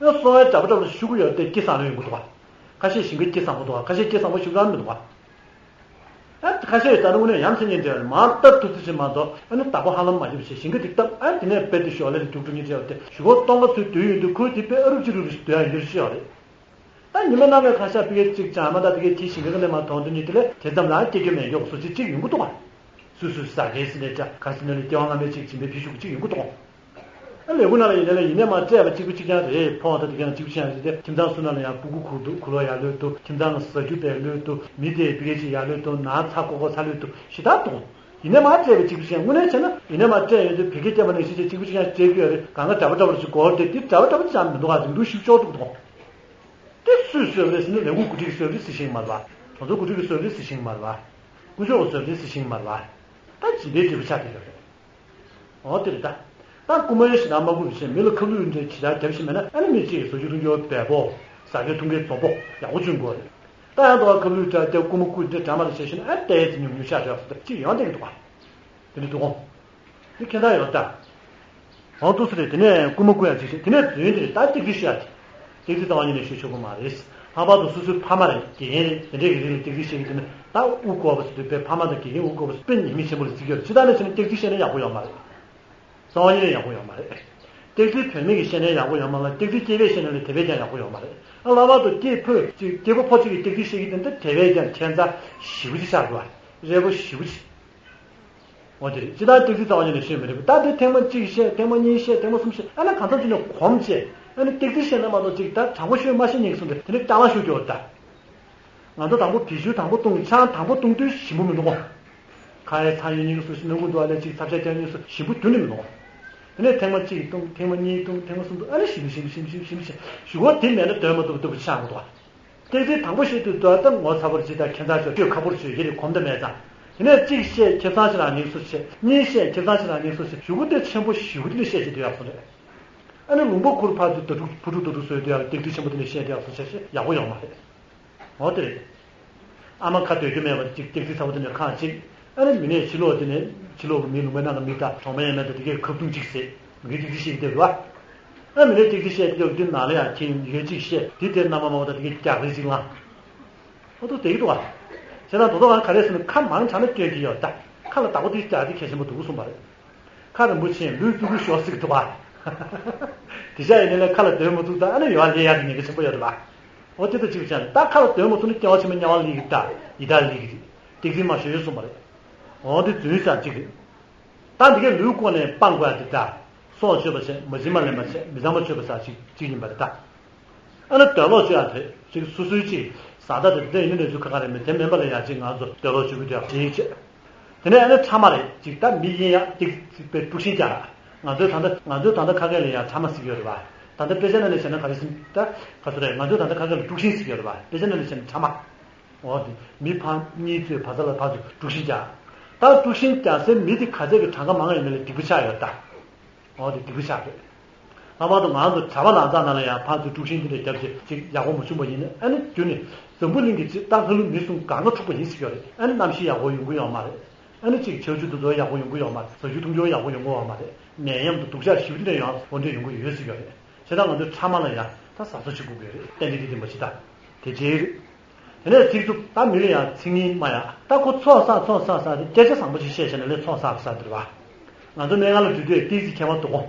ཨེ་གསོ་བའི་གྲྭ་པ་གྲྭ་པ་ཤུ་གུ་ཡོད་དེ་སྐྱིད་བཟང་ལོས་ཡོང་གི་འདུག་ག་ཁ་ཤས་ཞིང་ཁ་སྐྱིད་བཟང་པོ་འདུག་ག་ཁ་ཤས་སྐྱིད་བཟང་པོ་ཤུ་གུ་རང་མི་འདུག་ག་ཨ་ཁ་ཤས་ཡོད་ད་ནི་དངོས་གནས་ཡ་མཚན་སྙིང་འདྲ་བ་མར་སྟབས་ཐུབ་ཚོད་ཅིག་མ་གཏོགས་ཨ་ནི་བདག་པོ་ཧ་ལམ་མ་བརྒྱབ་བྱས་ཞིང་ཁ་དེ་བཏབ་ཨ་དེ་ནས་རྦད་དེ་ཞོར་ལས་ལ་རྒྱུགས་འགྲོ་ཉེན་ཅིག་ཡོད་དེ་གཞུག་གུ་སྟོང་ཁ་ཚོས་སྡོད་ཡོང་དུས་ཁོས་དེ་དཔེ་ཨ་རུབ་ཅིག་རུབ་རུབ་ཅིག་སྡོད་ཡ་ཡོད་རེད་ཤི་ཡོད་རེད། ད་ཉི་མ་གནམ་ལ་གང་ཤར་ཕ་གིའི་གཅིག་བྱང་མ་ད་ཕ་གིའི་དེའི་ཞིང་ཁ་ནས་མར་དོན་དུ་ཉིད་དེ་ལས་དེ་ཙམ་ལ་སྐྱེ་རྒྱུ་མེད་མགྱོགས་སུ་ཅིག་ཅིག་ཡོང་གི་འདུག་ག་སུས་སུས་ཟ་མཁན་ཟེར་ནས་ཀྱང་ག་ཟེར་ན་ལས་སྐྱེ་བ་སྔ་མའི་ཅིག་སྦྱིན་པའི་ཕི་ཤུགས་ཅིག་ཡོང་གི་འདུག་ག་ཨ་ལས་ཁུ་ན་ལ་ཡིན་ན་ལས་ཡིན་ནས་མར་སྤྲད་པ་གཅིག་པུ་གཅིག་རྐྱང་རེད། ཕོ་བ་ད་དེ་ཀྱང་གཅིག་པུ་གཅིག་རྐྱང་རེད་དེ་ཁྱིམ་ཚང་སུ་ན་ལ་ཡང་སྤུ་གུ་ཁུར་འདུག་ཁུ་ལོ་ཡར་ལོས་འདུག་ཁྱིམ་ཚང་ལ་ཟ་རྒྱུ་བས་ལོས་འདུག་མི་དེ་ཕ་གིའི་ཅིག་ཡར་ལོས་འདུག་ནང་ཚ་ཀོ་ཀོ་ཚ་ལོས་འདུག་ཞེ་དྲག་འདུག་ཡིན་ནས་མར་སྤྲད་པ་གཅིག་པུ་གཅིག་རྐྱང་དངོས་གནས་བྱས་ན་ཡིན་ནས་མར་སྤྲད་ཡོང་དུས་ཕ་གིའི་སྐྱེས་པ་ནང་བཞིན་ཅིག་གཅིག་པུ་གཅིག་རྐྱང་སྤྲད་ཀྱི་ཡོད་རེད། གང་ག་འདྲ་པོ་འདྲ་པོ་ཅིག་གོ་དེ་དེ་འདྲ་པོ་འདྲ་པོ་ཅིག་མི་འདུག་ག་རིང་ཐུང་ཞིག་ལྕོགས་འདུག་འདུག་དེ་སུས་གསོས་པ་རེད་ཟེར་ན་ལས་ཁུངས་འགོ་ཁྲིད་ཀྱིས་གསོས་པ་རེད་ཟེར་ཤེས་ཀྱི་མ་རེད་པ། གྲོང་ཚོ་འགོ་ཁྲིད་ཀྱིས་གསོས་པ་རེད་ཟེར་ཤེས་ཀྱི་མ་རེད་པ། དཀོན་མཆོག་གིས་གསོས་པ་རེད་ཟེར་ཤེས་ཀྱི་མ་རེད་པ། ད་སྦྱིན་པའི་འབྲས་བུ་ཆགས་བསྡད་ཡོད་རེད། འོ་དེ་རེད་ད། ད་རྐུ་མ་ཡོད་ཞེ་དྲག་མ་རྐུ་རུ་བྱས་མི་ལ་ཁ་བསླུས་འདྲ་ཇི་ལྟར་རྒྱབ་ཤེས་མེད་ན་ཨ་ནི་མི་གཅིག་གིས་ཟ་རྒྱུ་འཐུང་རྒྱུ་འབད་པོ། ཟ་མཁན་འཐུང་མཁན་འཛོམས་པོ་ཡག་པོ་བྱུང་དགོས་རེད། ད་ཡང་དུ་བ་ཁ་བསླུས་འདྲ་དེ་རྐུ་མ་རྐུ་འདྲ་འདྲ་མ་རེད་བྱས་ཤེས་ན་ཨ་ལྟས་ཙི་ཉུང་ཉུང་ཆགས་བཞག་ཟེར་ད་ཅིག་ཡོང་བསྡད་ཀྱི་འདུག་ག་དེ་འདྲ་འདུག་གོ། དེ་ཁྱད་མཚར་ཡོད་ད། འོང་འདུག་སེ་རེད། དེ་ནས་རྐུན་མ་རྐུ་ཡག་ཅིག་བྱས། དེ་ནས་རྫུན་དེ་རེད། ད་སྟེགས་གཅིག་བཤད་ཡག་དེ། སྟེགས་གཅིག་རྩ་བ་ཉིད་ནས་བཤད་ཆོག་གི་མ་རེད། ལྷག་པར་དུ་སོ་སོའི་ཕ་མ་རེད། དགེ་རྒན་རེད། དེ་འདྲས་ཀྱི་རིགས་ལ་སྟེགས་གཅིག་བཤད་ཀྱི་འདུག་ན། ད་དབུ་དཀོར་པོ་ཟེར་དུས་དཔེ་ཕ་མ་དང་དགེ་རྒན་དབུ་དཀོར་པོ་དཔེ་ཉེས་དམིགས་ཆེན་པོ་རེད་བརྩི་གི་ཡོད་རེད། ཇི་ལྟར་ནས་བྱས་ན་སྟེགས་གཅིག་བཤད་ན་ཡག་པོ་ཡོད་མ་རེད། རྩ་བ་ཉིད་ནས་ཡག་པོ་ཡོད་མ་རེད། སྟེགས་གཅིག་དོན་མེད་ཀྱི་བཤད་ན་ཡག་པོ་ཡོད་མ་རེད། སྟེགས་གཅིག་སྐྱེས་པས་བཤད་ན་ལས་དེ་བས་ཀྱང་ཡག་པོ་ཡོད་མ་རེད། ཨ། ལྷག་པར་དུ་སྐྱེས་ཕོ་གཅིག་སྐྱེས་པ་ཕོ་གཅིག་གིས་སྟེགས་གཅིག་བཤད་ཀྱི་དེ་འདི་དེ་བས་ཀྱང་ཁྱད་མཚར་ཞེ་པོ་ཅིག་ཆགས་འདུག་བ། རེ་བོ་ཞེ་པོ་ཅིག་འོ་དེ་རེད། སྤྱིར་བཏང་སྟེགས་གཅིག་རྩ་བ་ཉིད་ནས་བཤད་མི་རེད་པ། ད་དེ་ཐེངས་མ་གཅིག་བཤད། ཐེངས་མ་གཉིས་བཤད། ཐེངས་མ་གསུམ་བཤད། ཨ་ནི་གང་འཚམ་ཅིག་ནས་གོམས་བྱས། ཨ་ནི་སྟེགས་གཅིག་བཤད་ན་མ་གཏོགས་ཅིག་ད་དྲང་པོ་ཤོད་མ་ཤེས་མཁན་གྱི་བཟོ་འདྲ། དེ་ནས་ལྕགས་ལང་ཤོར་གྱི་ཡོད་ད། ང་ཚོ་དང་པོ་བེད་སྤྱོད་དང་པོ་གཏོང་། ཆང་དང་པོ་གཏོང་དུས་ཞིམ་པོ་མི་འདུག་གོ། ཁ་ཡའི་ཚ་ཡོད་མཁན་གྱི་བཟོ་ཞིག་ནང་ཁུལ་འདུག་ཨ་ལས་ཅིག་ཚབ་ཤ་རྒྱག་མཁན་བཟོ་ཞིམ་པོ་ཁྱོན་ནས་མི་འདུག་གོ། དེ་ནས་ཐེངས་མ་གཅིག་གཏོང་། ཐེངས་མ་གཉིས་གཏོང་། ཐེངས་མ་གསུམ་གཏོང་། ཨ་ནི་ཞིམ་ཞིམ་ཞིམ་ཞིམ་ཞིམ་ཞིམ་གཞུག་གུ་དེ་མེད་ན་འདོད་མ་ཐུབ་ཐུབ་ཆགས་འདུག་གོ། སྟེགས་གཅིག་དང་པོ་བཤད་དུས་ད་ལྟ་ངོ་ཚ་པོ་རེད། ཅིག་ད་ཁྱད་མཚར་ཤོས། ཁོ་ཁ་པོ་རེད། ཁྱོད་ཀྱི་རེད། གོམས་དང་མེད་ཙང་། དེ་ནས་གཅིག་བཤད། ཁྱད་མཚར་ཞིག་རང་ཉིད་བཟོ་བྱས། གཉིས་བཤད། ཁྱད་མཚར་ཞིག་རང་ཉིད་བཟོ་བྱས། གཞུག་གུ་དེ་ཆེན་པོ་ཞེ་པོ་དེ་ནས་བཤད་བྱེད་དུ་ཡག་པོ་རེད། ཨ་ནི་ལུང་པ་ཁུར་ཕར་ཚུར་ཟླ་དྲུག་ཕུ་དྲུག་ཟླ་དྲུག་བཟོས་དུས་ཡང་སྟེགས་གཅིག་ཆེན་པོ་དེ་ནས་བཤད་དུ་ཡག་བཟོ་བྱས་བྱས་ཡག་པོ་ཡོང་མ་རེད། འོ་དེ་རེད། ཨ་མ་ཁ་སྡོད་རྒྱུ་མེད་པ་ཅིག་སྟེགས་གཅིག་ཚ་པོ་དེ་ནས་ཁེངས་བྱས། ཨ་ནི་མི་ནས་ཕྱི་ལོགས་དེ་ནས་ཕྱི་ལོགས་ཀྱི་མི་ལུང་པའི་ནང་གི་མི་དང་གྲོང་པའི་ཡ་མེད་དང་དེ་གས་ཁ་བརྡུང་གཅིག་བྱས། མི་གིས་སྟེགས་གཅིག་བཤད་དེ་རེད་བ། ཨ་མི་ནས་སྟེགས་གཅིག་བཤད་དེ་དེ་ནང་ལ་ཡང་ཁྱེད་མི་གིས་གཅིག་བཤད་དེ་དེ་རྣམ་པ་མང་པོ་དང་དེ་གས་རྒྱག་རེས་གཅིག་ལངས། ཨོ་ཏོ་དེ་གི་འདུག་བ། བྱས་ཙང་དོ་དོ་གང་ག་རེ་ཟེར་ན་ཁ་མང་དྲགས་ན་སྐྱོན་གྱི་ཡོད་ད། ཁ་ལ་བདག་པོ་དེ་རྒྱག་དེ་གལ་ཆེན་པོ་འདུག་གསུངས་པ་རེད། ཁ་རིང་པོ་ཕྱིན་ལུས་བཙུགས་ཤོག་ཟེར་གི་འདུག་བ། དེ་ཤ་ཡིན་ནའི་ལས་ཁ་ལ་སྡོད་མ་ཐུབ་ད་ཨ་ནི་ཡོང་བ་ལས་ཡག་གི་ཉེན་ཁ་ཆེན་པོ་ཡོད་རེད་བ། ཨོ་དེ་ལྟ་ཅིག་བྱས་ན་ད་ཁ་ལ་སྡོད་མ་ཐུབ་ན་སྐྱོ་བ་ཆེན་པོ་དམྱལ་བ་སླེབས་ཀྱི་ད། ཡི་དྭགས་སླེབས་ཀྱི་རེད། སྟེགས་གཅིག་མ་ཤོད་གསུངས་པ་རེད། ཨོ་དེ་རྫུན་ཟེར་ཅིག་རེད། ད་འདི་གའི་ལུས་བཀོལ་ནས་སྤང་དགོས་ཡ་དེ་ད། སྲོག་གཅོད་པ་བྱས། མ་བྱིན་པ་ལེན་པ་བྱས། མི་ཚངས་པ་སྤྱོད་པ་ཟེར་ཅིག་ཅིག་ཡིན་པ་རེད་ད། ཨ་ནི་འདོད་ལོག་སྤྱོད་ཡ་དེ་ཅིག་སོ་སོའི་ཅིག་བཟའ་ཟླ་དེ་དེ་ཡིན་ནའི་ལས་ཚུལ་ཁ་ཁ་རེད། མི་དེ་མིན་པ་ལ་ཡ་ཅིག་ང་ཚོ་འདོད་ལོག་སྤྱོད་ཀྱི་འདུག་ཡ་ཅིག་བྱས། དེ་ནས་ཨ་ནི་ཕྲ་མ་རེད། ཅིག་ད་མི་གཡེང་ཡ་ཅིག་ཅིག་དཔེ་དཀྲུག་ཤིང་རྒྱག་ང་ཚོའི་ད་ལྟ་ང་ཚོའི་ད་ལྟ་ཁ་སྐད་ལ་ཡ་ཕྲ་མ་ཟེར་གྱི་ཡོད་རེད་བ། ད་ལྟ་དཔེ་ཆ་ནང་ནས་བྱས་ན་ག་རེ་ཟེར་ད། ག་ཚོད་རེད། ང་ཚོའི་ད་ལྟ་ཁ་སྐད་ལ་དཀྲུག་ཤིང་ཟེར་གྱི་ཡོད་རེད་བ། དཔེ་ཆ་ནང་ནས་བྱས་ན་ཕྲ་མ། འོ་དེ་མི་ཕར་གཉིས་ཚོས་ཕ་ས་ལ་ཕར་ཚུར་དཀྲུག་ཤིང་རྒྱག་ད་དཀྲུག་ཤིང་རྒྱག་སའི་མི་དེ་ག་ཚད་ཀྱི་གྲངས་ཀ་མང་ཡིན་ན་ལས་སྡིག་པ་ཆགས་ཡོད་ད། འོ་དེ་སྡིག་པ་ཆགས་རེད། ལྷག་པར་དུ་ང་ཚོ་གྲྭ་པ་ནང་ཚང་ནང་ལ་ཡང་ཕར་ཚུར་དཀྲུག་ཤིང་དེ་འདྲ་བརྒྱབ་བྱས་ཅིག་ཡག་པོ་མ་བྱུང་པ་ཡིན་ན་ཨ་ནི་རྒྱུ་ནི་འཛམ་བུ་གླིང་གི་སྤྱི་ད་ལྷ་ཀླུ་མི་གསུམ་གང་ག་འཁྲུག་པ་ཡིན་ཟེར་གྱི་ཡོད་རེད། ཨ་ནི་གནམ་གཤིས་ཡག་པོ་ཡོང་གི་ཡོད་མ་རེད། ཨ་ནི་གཅིག་ཆར་ཆུ་དེ་ཚོ་ཡག་པོ་ཡོང་གི་ཡོད་མ་རེད། ཟ་རྒྱུ་འཐུང་རྒྱུ་ཡག་པོ་ཡོང་གི་ཡོད་མ་རེད། ནད་ཡམས་དང་སྡུག་ཅག་ཞེ་པོ་ཅིག་འདྲ་ཡང་འོ་འདྲ་ཡོང་གི་ཡོད་ཟེར་གྱི་ཡོད་རེད། བྱས་ཙང་ང་ཚོའི་ཕྲ་མ་ལ་ཡང་ད་གཟབ་གཟབ་བྱེད་དགོས་ཀྱི་རེད། ཏན་ཏན་ཏན་ཏན་མ་བྱེད་ད། དེ་བྱས་ཡོད་རེད། དེ་ནས་ཚིག་རྩུབ་ད་མི་ལ་ཡང་ཚིག་ངན་སྨྲ་ཡ་ད་ཁོ་ཚོགས་བསགས་ཚོགས་བསགས་བསགས་ཏེ་སྐད་ཆ་བཟང་པོ་ཞིག་བཤད་བྱས་ན་ལས་ཚོགས་བསགས་བསགས་དེ་རེད་བ། ང་ཚོ་སྨན་ཁང་ལ་འགྲོ་དུས་ཏིག་ཙི་ཁྱད་པར་འདུག་གོ།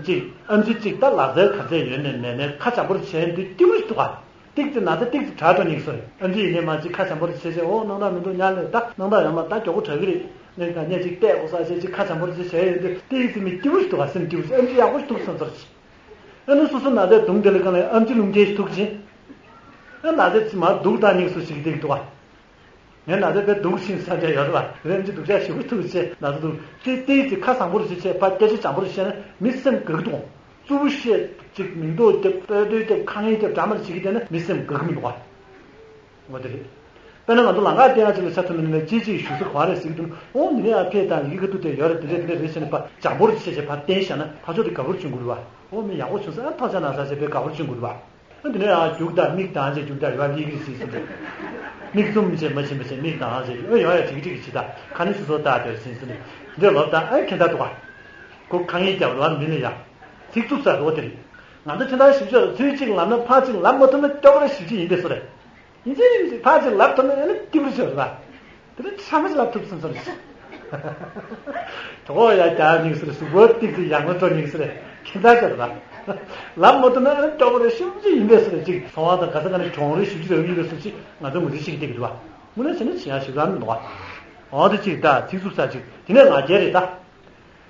གཅིག་ཨེམ་ཆི་གཅིག་ད་ལག་རྩལ་ག་ཚད་ཡོད་ནས་མེད་ནས་ཁ་འཇམ་པོར་བྱས་འདི་སྐྱིད་པོ་ཞིག་འདུག་ག་ཏིག་ཙི་ན་ཚ་ཏིག་ཙི་དྲག་འགྲོ་ནི་སོ། ཨེམ་ཆི་ཡིན་ནས་མ་གཅིག་ཁ་འཇམ་པོར་བྱས་བྱས་འོ་སྣང་དག་མི་འདུག་ཉལ་ནས་ད་སྣང་དག་ཡོད་མ་ད་མགྱོགས་པོ་དྲག་གི་རེད། ནས་ད་ངས་གཅིག་བལྟས་འོ་ས་བྱས་གཅིག་ཁ་འཇམ་པོར་བྱས་བྱས་ཡོད་འདི་ཏིག་ཙི་མི་སྐྱིད་པོ་ཞིག་འདུག་ག་སེམས་སྐྱིད་པོ་ཞིག་ཨེམ་ཆི་ཡག་པོ་ཞིག་འདུག་བསམ་ཚར་ཞིག་ཨ་ནི་སོ་སོ་ན་ཚའི་གདོང་དེ་ལ་གང་ལ་ཨེམ་ཆི་རླུང་རྟ་ཞིག་ཐུག་ཅིང་། ཨ་ན་ཚའི་ཕྱི་མར་སྡུག་བཏང་ཉིག་སུ་ཞིག་སྡིག་འདུག་ག་ངས་ན་ཚའི་དཔེ་སྡུག་ཤིང་ས་འདྲ་ཡོད་རེད་བ། རེམ་ཅིག་སྡུག་ཅག་ཞེ་པོ་ཐུག་ཆེ་ན་ཚ་འདུག་ཏི་ཏི་ཅིག་ཁ་བཟང་པོ་རུ་ཞིག་བྱས་ཕར་སྐད་ཆ་བྱང་པོ་རུ་བཤད་ན་མི་སེམས་དགའ་གི་འདུག་རྩུབ་པོ་བཤད་ཅིག་མིང་འདོགས་རྒྱབ་སྤོས་སྡོད་རྒྱབ་ཁ་ངན་རྒྱབ་འདྲ་མ་རུ་བྱེད་ཀྱི་བསྡད་ན་མི་སེམས་དགའ་གི་མི་འདུག་ག་འོ་དེ་རེད། དཔེར་ན་ང་ཚོ་ལམ་ཁ་སྟེང་ང་ཅིག་ལ་ཆ་མཐུན་མི་ནི་ལས་ཅིག་ཅིག་བཞུགས་ས་ག་རེ་ཟེར་གི་འདུག་ཨོ་འདི་ནས་ཨ་ཕེ་དང་ཡི་གེ་ཏུ་དེ་ཡོད་རེད། དེ་འདྲས་དེ་འདྲས་རེད་བྱས་ནས་ཕར་བྱང་པོ་རུ་བྱས་བྱས་ཕར་བསྟན་བཞག་ན་ཕར་ཕྱོགས་དེ་དགའ་པོར་བྱུང་དགོས་རེད་བ། ཨོ་མི་ཡག་པོ་བྱུང་ས་ཨ་ཐག་ཆ་ན་ས་བྱས་པས་དགའ་པོར་བྱུང་དགོས་རེད་བ། ཨ་འདི་ནས་ཡང་རྒྱུག་དང་མིག་དང་ཅེས་རྒྱུག་དང་ཡོད་ལི་གི་རེད་ཟིན་སོང་། མིག་བཙུམ་བྱས་མ་ཕྱིན་པ་བྱས་མིག་དང་ཅེས་ཨ་ཡོང་ཡ་ཅིག་ཅིག་གི་ཅི་ད་ཁ་ནི་སུ་སོ་ལྟ་དེར་ཟིན་སོང་། འདི་ལོབ་དང་ཨ་ཁྱེད་ད་འདུག་ག་ཁོ་ཁ་ངན་རྒྱབ་ལོ་མི་ལ་ཡ། ཚིག་རྩུབ་ས་རོ་དེ་རེད། ང་ཚོ་ཁྱེད་ད་ཞིབ་ཆ་ཚུལ་གཅིག་ལབ་ན་ཕར་གཅིག་ལབ་མ་ཐུབ་ན་སྐྱོ་ག་ར་ཞིབ་ཅིག་ཡིན་པས་སོ་རེད། ཡིན་གཅིག་ཡིན་གཅིག་ཕར་གཅིག་ལབ་ཐུབ་ན་ཨ་ནི་སྐྱིད་པོ་ཆེ་རེད་པ། དེ་ནི་ཆ་མ་ལབ་ཐུབ་སོང་ཙམ་ཞིག་གྲོགས་ཡ་རྒྱག་ཉིག་སེ་རེད། གཟུགས་པོ་ཏིག་ཙི་ཡག་ན་སྤྲོ་ཉིག་སེ་རེད། ཁྱེད་ཚ་ཅག་རེད་པ། ལབ་མ་ཐུབ་ན་ཨ་ནི་སྐྱོ་པོ་རེད། ཞིབ་ཅིག་ཡིན་པས་སོ་རེད། ཅིག་ཚོང་བ་དང་ག་ས་ག་ནས་གྲོང་རེ་ཞིབ་ཅིག་རེད། ཡིན་པས་སོ་ཅིག་ང་ཚོ་ངོས་འཛིན་བྱེད་ཀྱི་བསྡད་ཀྱི་འདུག་པ། དངོས་གནས་བྱས་ན་བྱེད་ཡ་ཞིབ་ལམ་མི་འདུག་པ། འོ་དེ་ཅིག་ད་ཚིག་རྩུབ་ས་ཅིག་དེ་ནས་ང་རྒྱལ་རེད་ད།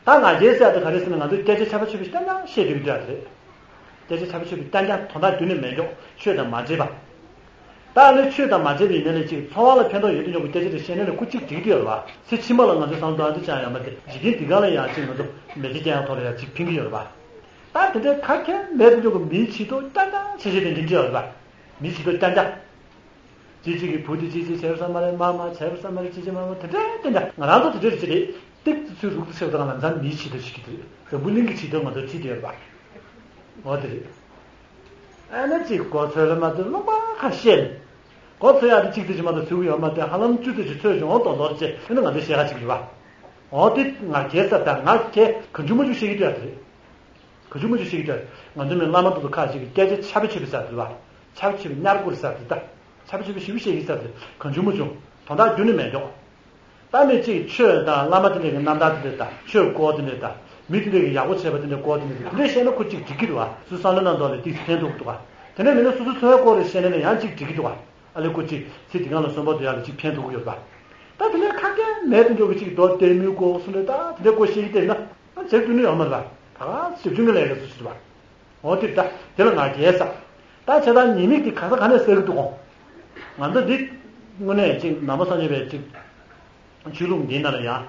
ད་ང་རྒྱལ་ཟེར་ཡ་དེ་ག་རེ་ཟེར་ན་ང་ཚོས་སྐད་ཆ་ཆ་པ་ཆོས་པ་ཞིག་རྐྱང་རྐྱང་བཤད་བསྡད་ཀྱི་འདུག་ཡ་དེ་རེད། སྐད་ཆ་ཆ་པ་ཆོས་པ་རྐྱང་རྐྱང་དོན་དག་རྒྱུན་ནས་མེད་འཇོག་ཆོས་དང་མ་འདྲེས་པ། ད་ནི་ཆོས་དང་མ་འདྲེས་པ་ཡིན་ན་ནི་ཅིག་འཚོ་བ་ལ་ཕན་ཐོགས་ཡོད་དུ་འཇོག་པའི་སྐད་ཆ་དེ་བཤད་ན་ནི་ཁོ་གཅིག་འགྲིག་གི་ཡོད་རེད་བ། ཚེ་ཕྱི་མ་ལ་ང་ཚོའི་བསམ་བློ་གཏོང་ཡ་དེ་ཅང་ཡོད་མ་རེད། འཇིག་རྟེན་འདི་ག་ལ་ཡང་ཅིག་ང་ཚོ་མེ་ལྕེ་རྐྱང་ཡང་ཐོག་ལ་ཡང་ཅིག་ཕན་གྱི་ཡོད་རེད་བ། ད་དེ་འདྲའི་ཁ་ཁྱེར་མེད་དུ་འཇོག་གི་མིའི་བྱེད་སྟོབས་རྐྱང་རྐྱང་བྱེད་བྱེད་དེ་འདི་འདྲ་ཡོད་རེད་བ། མིའི་བྱེད་སྟོབས་རྐྱང་རྐྱང་། ཅིག་ཅིག་གིས་བུ་དེ་ཅིག་ཅིག་བྱས་པ་བསམ་མ་རེད། མ་མ་བྱས་པ་བསམ་མ་རེད། ཅིག་ཅིག་མ་མ་དེ་འདྲ་དེ་འདྲ་ང་རང་ཚོ་དེ་འདྲ་ཅིག་རེད། ཏིག་ཙི་ཚུར་རུག་ཏུ་ཆེ་བ་དང་ལམ་སང་མིའི་བྱེད་སྟོབས་ཤིག་གི་འདུག་འཛམ་བུ་གླིང་གི་བྱེད་སྟོབས་ང་ཚོར་ཁྲིད་དེ་ཡོད་རེད་པ། འོ་དེ་རེད། ཨ་ན་ཅིག་གོ་ཚོད་ལ་མ་ཚོད་ལུང་པ་ཁ་བཤད་ནས། གོ་ཚོད་ཡག་དེ་གཅིག་ཙམ་ཅིག་མ་གཏོགས་ཚུད་ཀྱི་ཡོད་མ་རེད། ཧ་ལམ་བཅུ་ཙམ་ཅིག་ཚོད་བྱུང་འོང་དོ་དོར་བྱས་ཨ་ན་ང་ཚོའི་གཞས་ཁ་ཅིག་རེད་པ། འོ་དེ་ང་རྒྱལ་ས་དང་ང་རྒྱལ་གང་བྱུང་མང་བྱུང་བཤད་ཀྱི་འདུག་ཡ་དེ་རེད། གང་བྱུང་མང་བྱུང་བཤད་ཀྱི་འདུག་ང་ཚོ་མི་བླ་མ་དེ་ཚོ་ཁ་ཅིག་གིས་སྐད་ཆ་ཆར་པ་ཆར་པའི་ས་དེ་ལ་ཆར་པ་ཆར་པའི་གཉའ་ར་བསྐོར་ས་དེ་ད་ཆར་པ་ཆར་པའི་ཞེ་པོ་བཤད་ཀྱི་ས་དེ་གང་བྱུང་མང་བྱུང་དོན་དག་རྒྱུན་ནས་མེད་འགྱོག་ད་མི་གཅིག་ཆོས་དང་བླ་མ་དེ་འདྲས་ཀྱི་རྣམ་ཐར་དེ་འདྲས་དང་ཆོས་སྐོར་དེ་འདྲས་དང་མི་དེ་འདྲས་ཀྱི་ཡག་པོ་བྱས་པ་དེ་འདྲས་སྐོར་དེ་འདྲས་དེ་འདྲས་བཤད་ན་ཁོ་གཅིག་འགྲིག་གི་འདུག་ག་སོ་སོའི་བསམ་བློ་ནང་དུ་ལ་ཏིག་ཕན་ཐོགས་འདུག་ག་དེ་ནས་མིན་ན་སོ་སོའི་འཚོ་བའི་སྐོར་རེ་བཤད་ན་ནི་ཡང་གཅིག་འགྲིག་གི་འདུག་ག་ཨ་ལེ་ཁོ་གཅིག་ཚེ་འདི་སྒང་ལ་གསོན་པོ་སྡོད་ཡག་ལ་གཅིག་ཕན་ཐོགས་ཀྱི་ཡོད་པ། ད་དེ་ནས་ཁ་སྐད་མེད་དུ་འགྲོ་གི་གཅིག་རྡོ་ལྟད་མོའི་སྐོར་གསུམ་རེ་ད་དེ་འདྲས་སྐོར་བཤད་ཀྱི་བསྡད་ན་ཨ་ཟེར་དུས་ནི་ཡོང་མ་རེད་པ། ད་ག་ཞིབ་ཆུང་གི་ལས་ཀ་སུ་ཞིག་རེད་པ། འོ་དེ་ད་དེ་ལ་ང་རྒྱལ་ས། ད་བྱས་ཙང་ཉེས་དམིགས་དེ་ག་ས་ག་ནས་བསགས་ཀྱི་འདུག་གོ་ང་ཚོ་འདི་དངོས་གནས་ཅིག་ནང་པ་སངས་རྒྱས་པའི་ཅིག་ཆོས་ལུགས་འདི་ནང་ལ་ཡང་།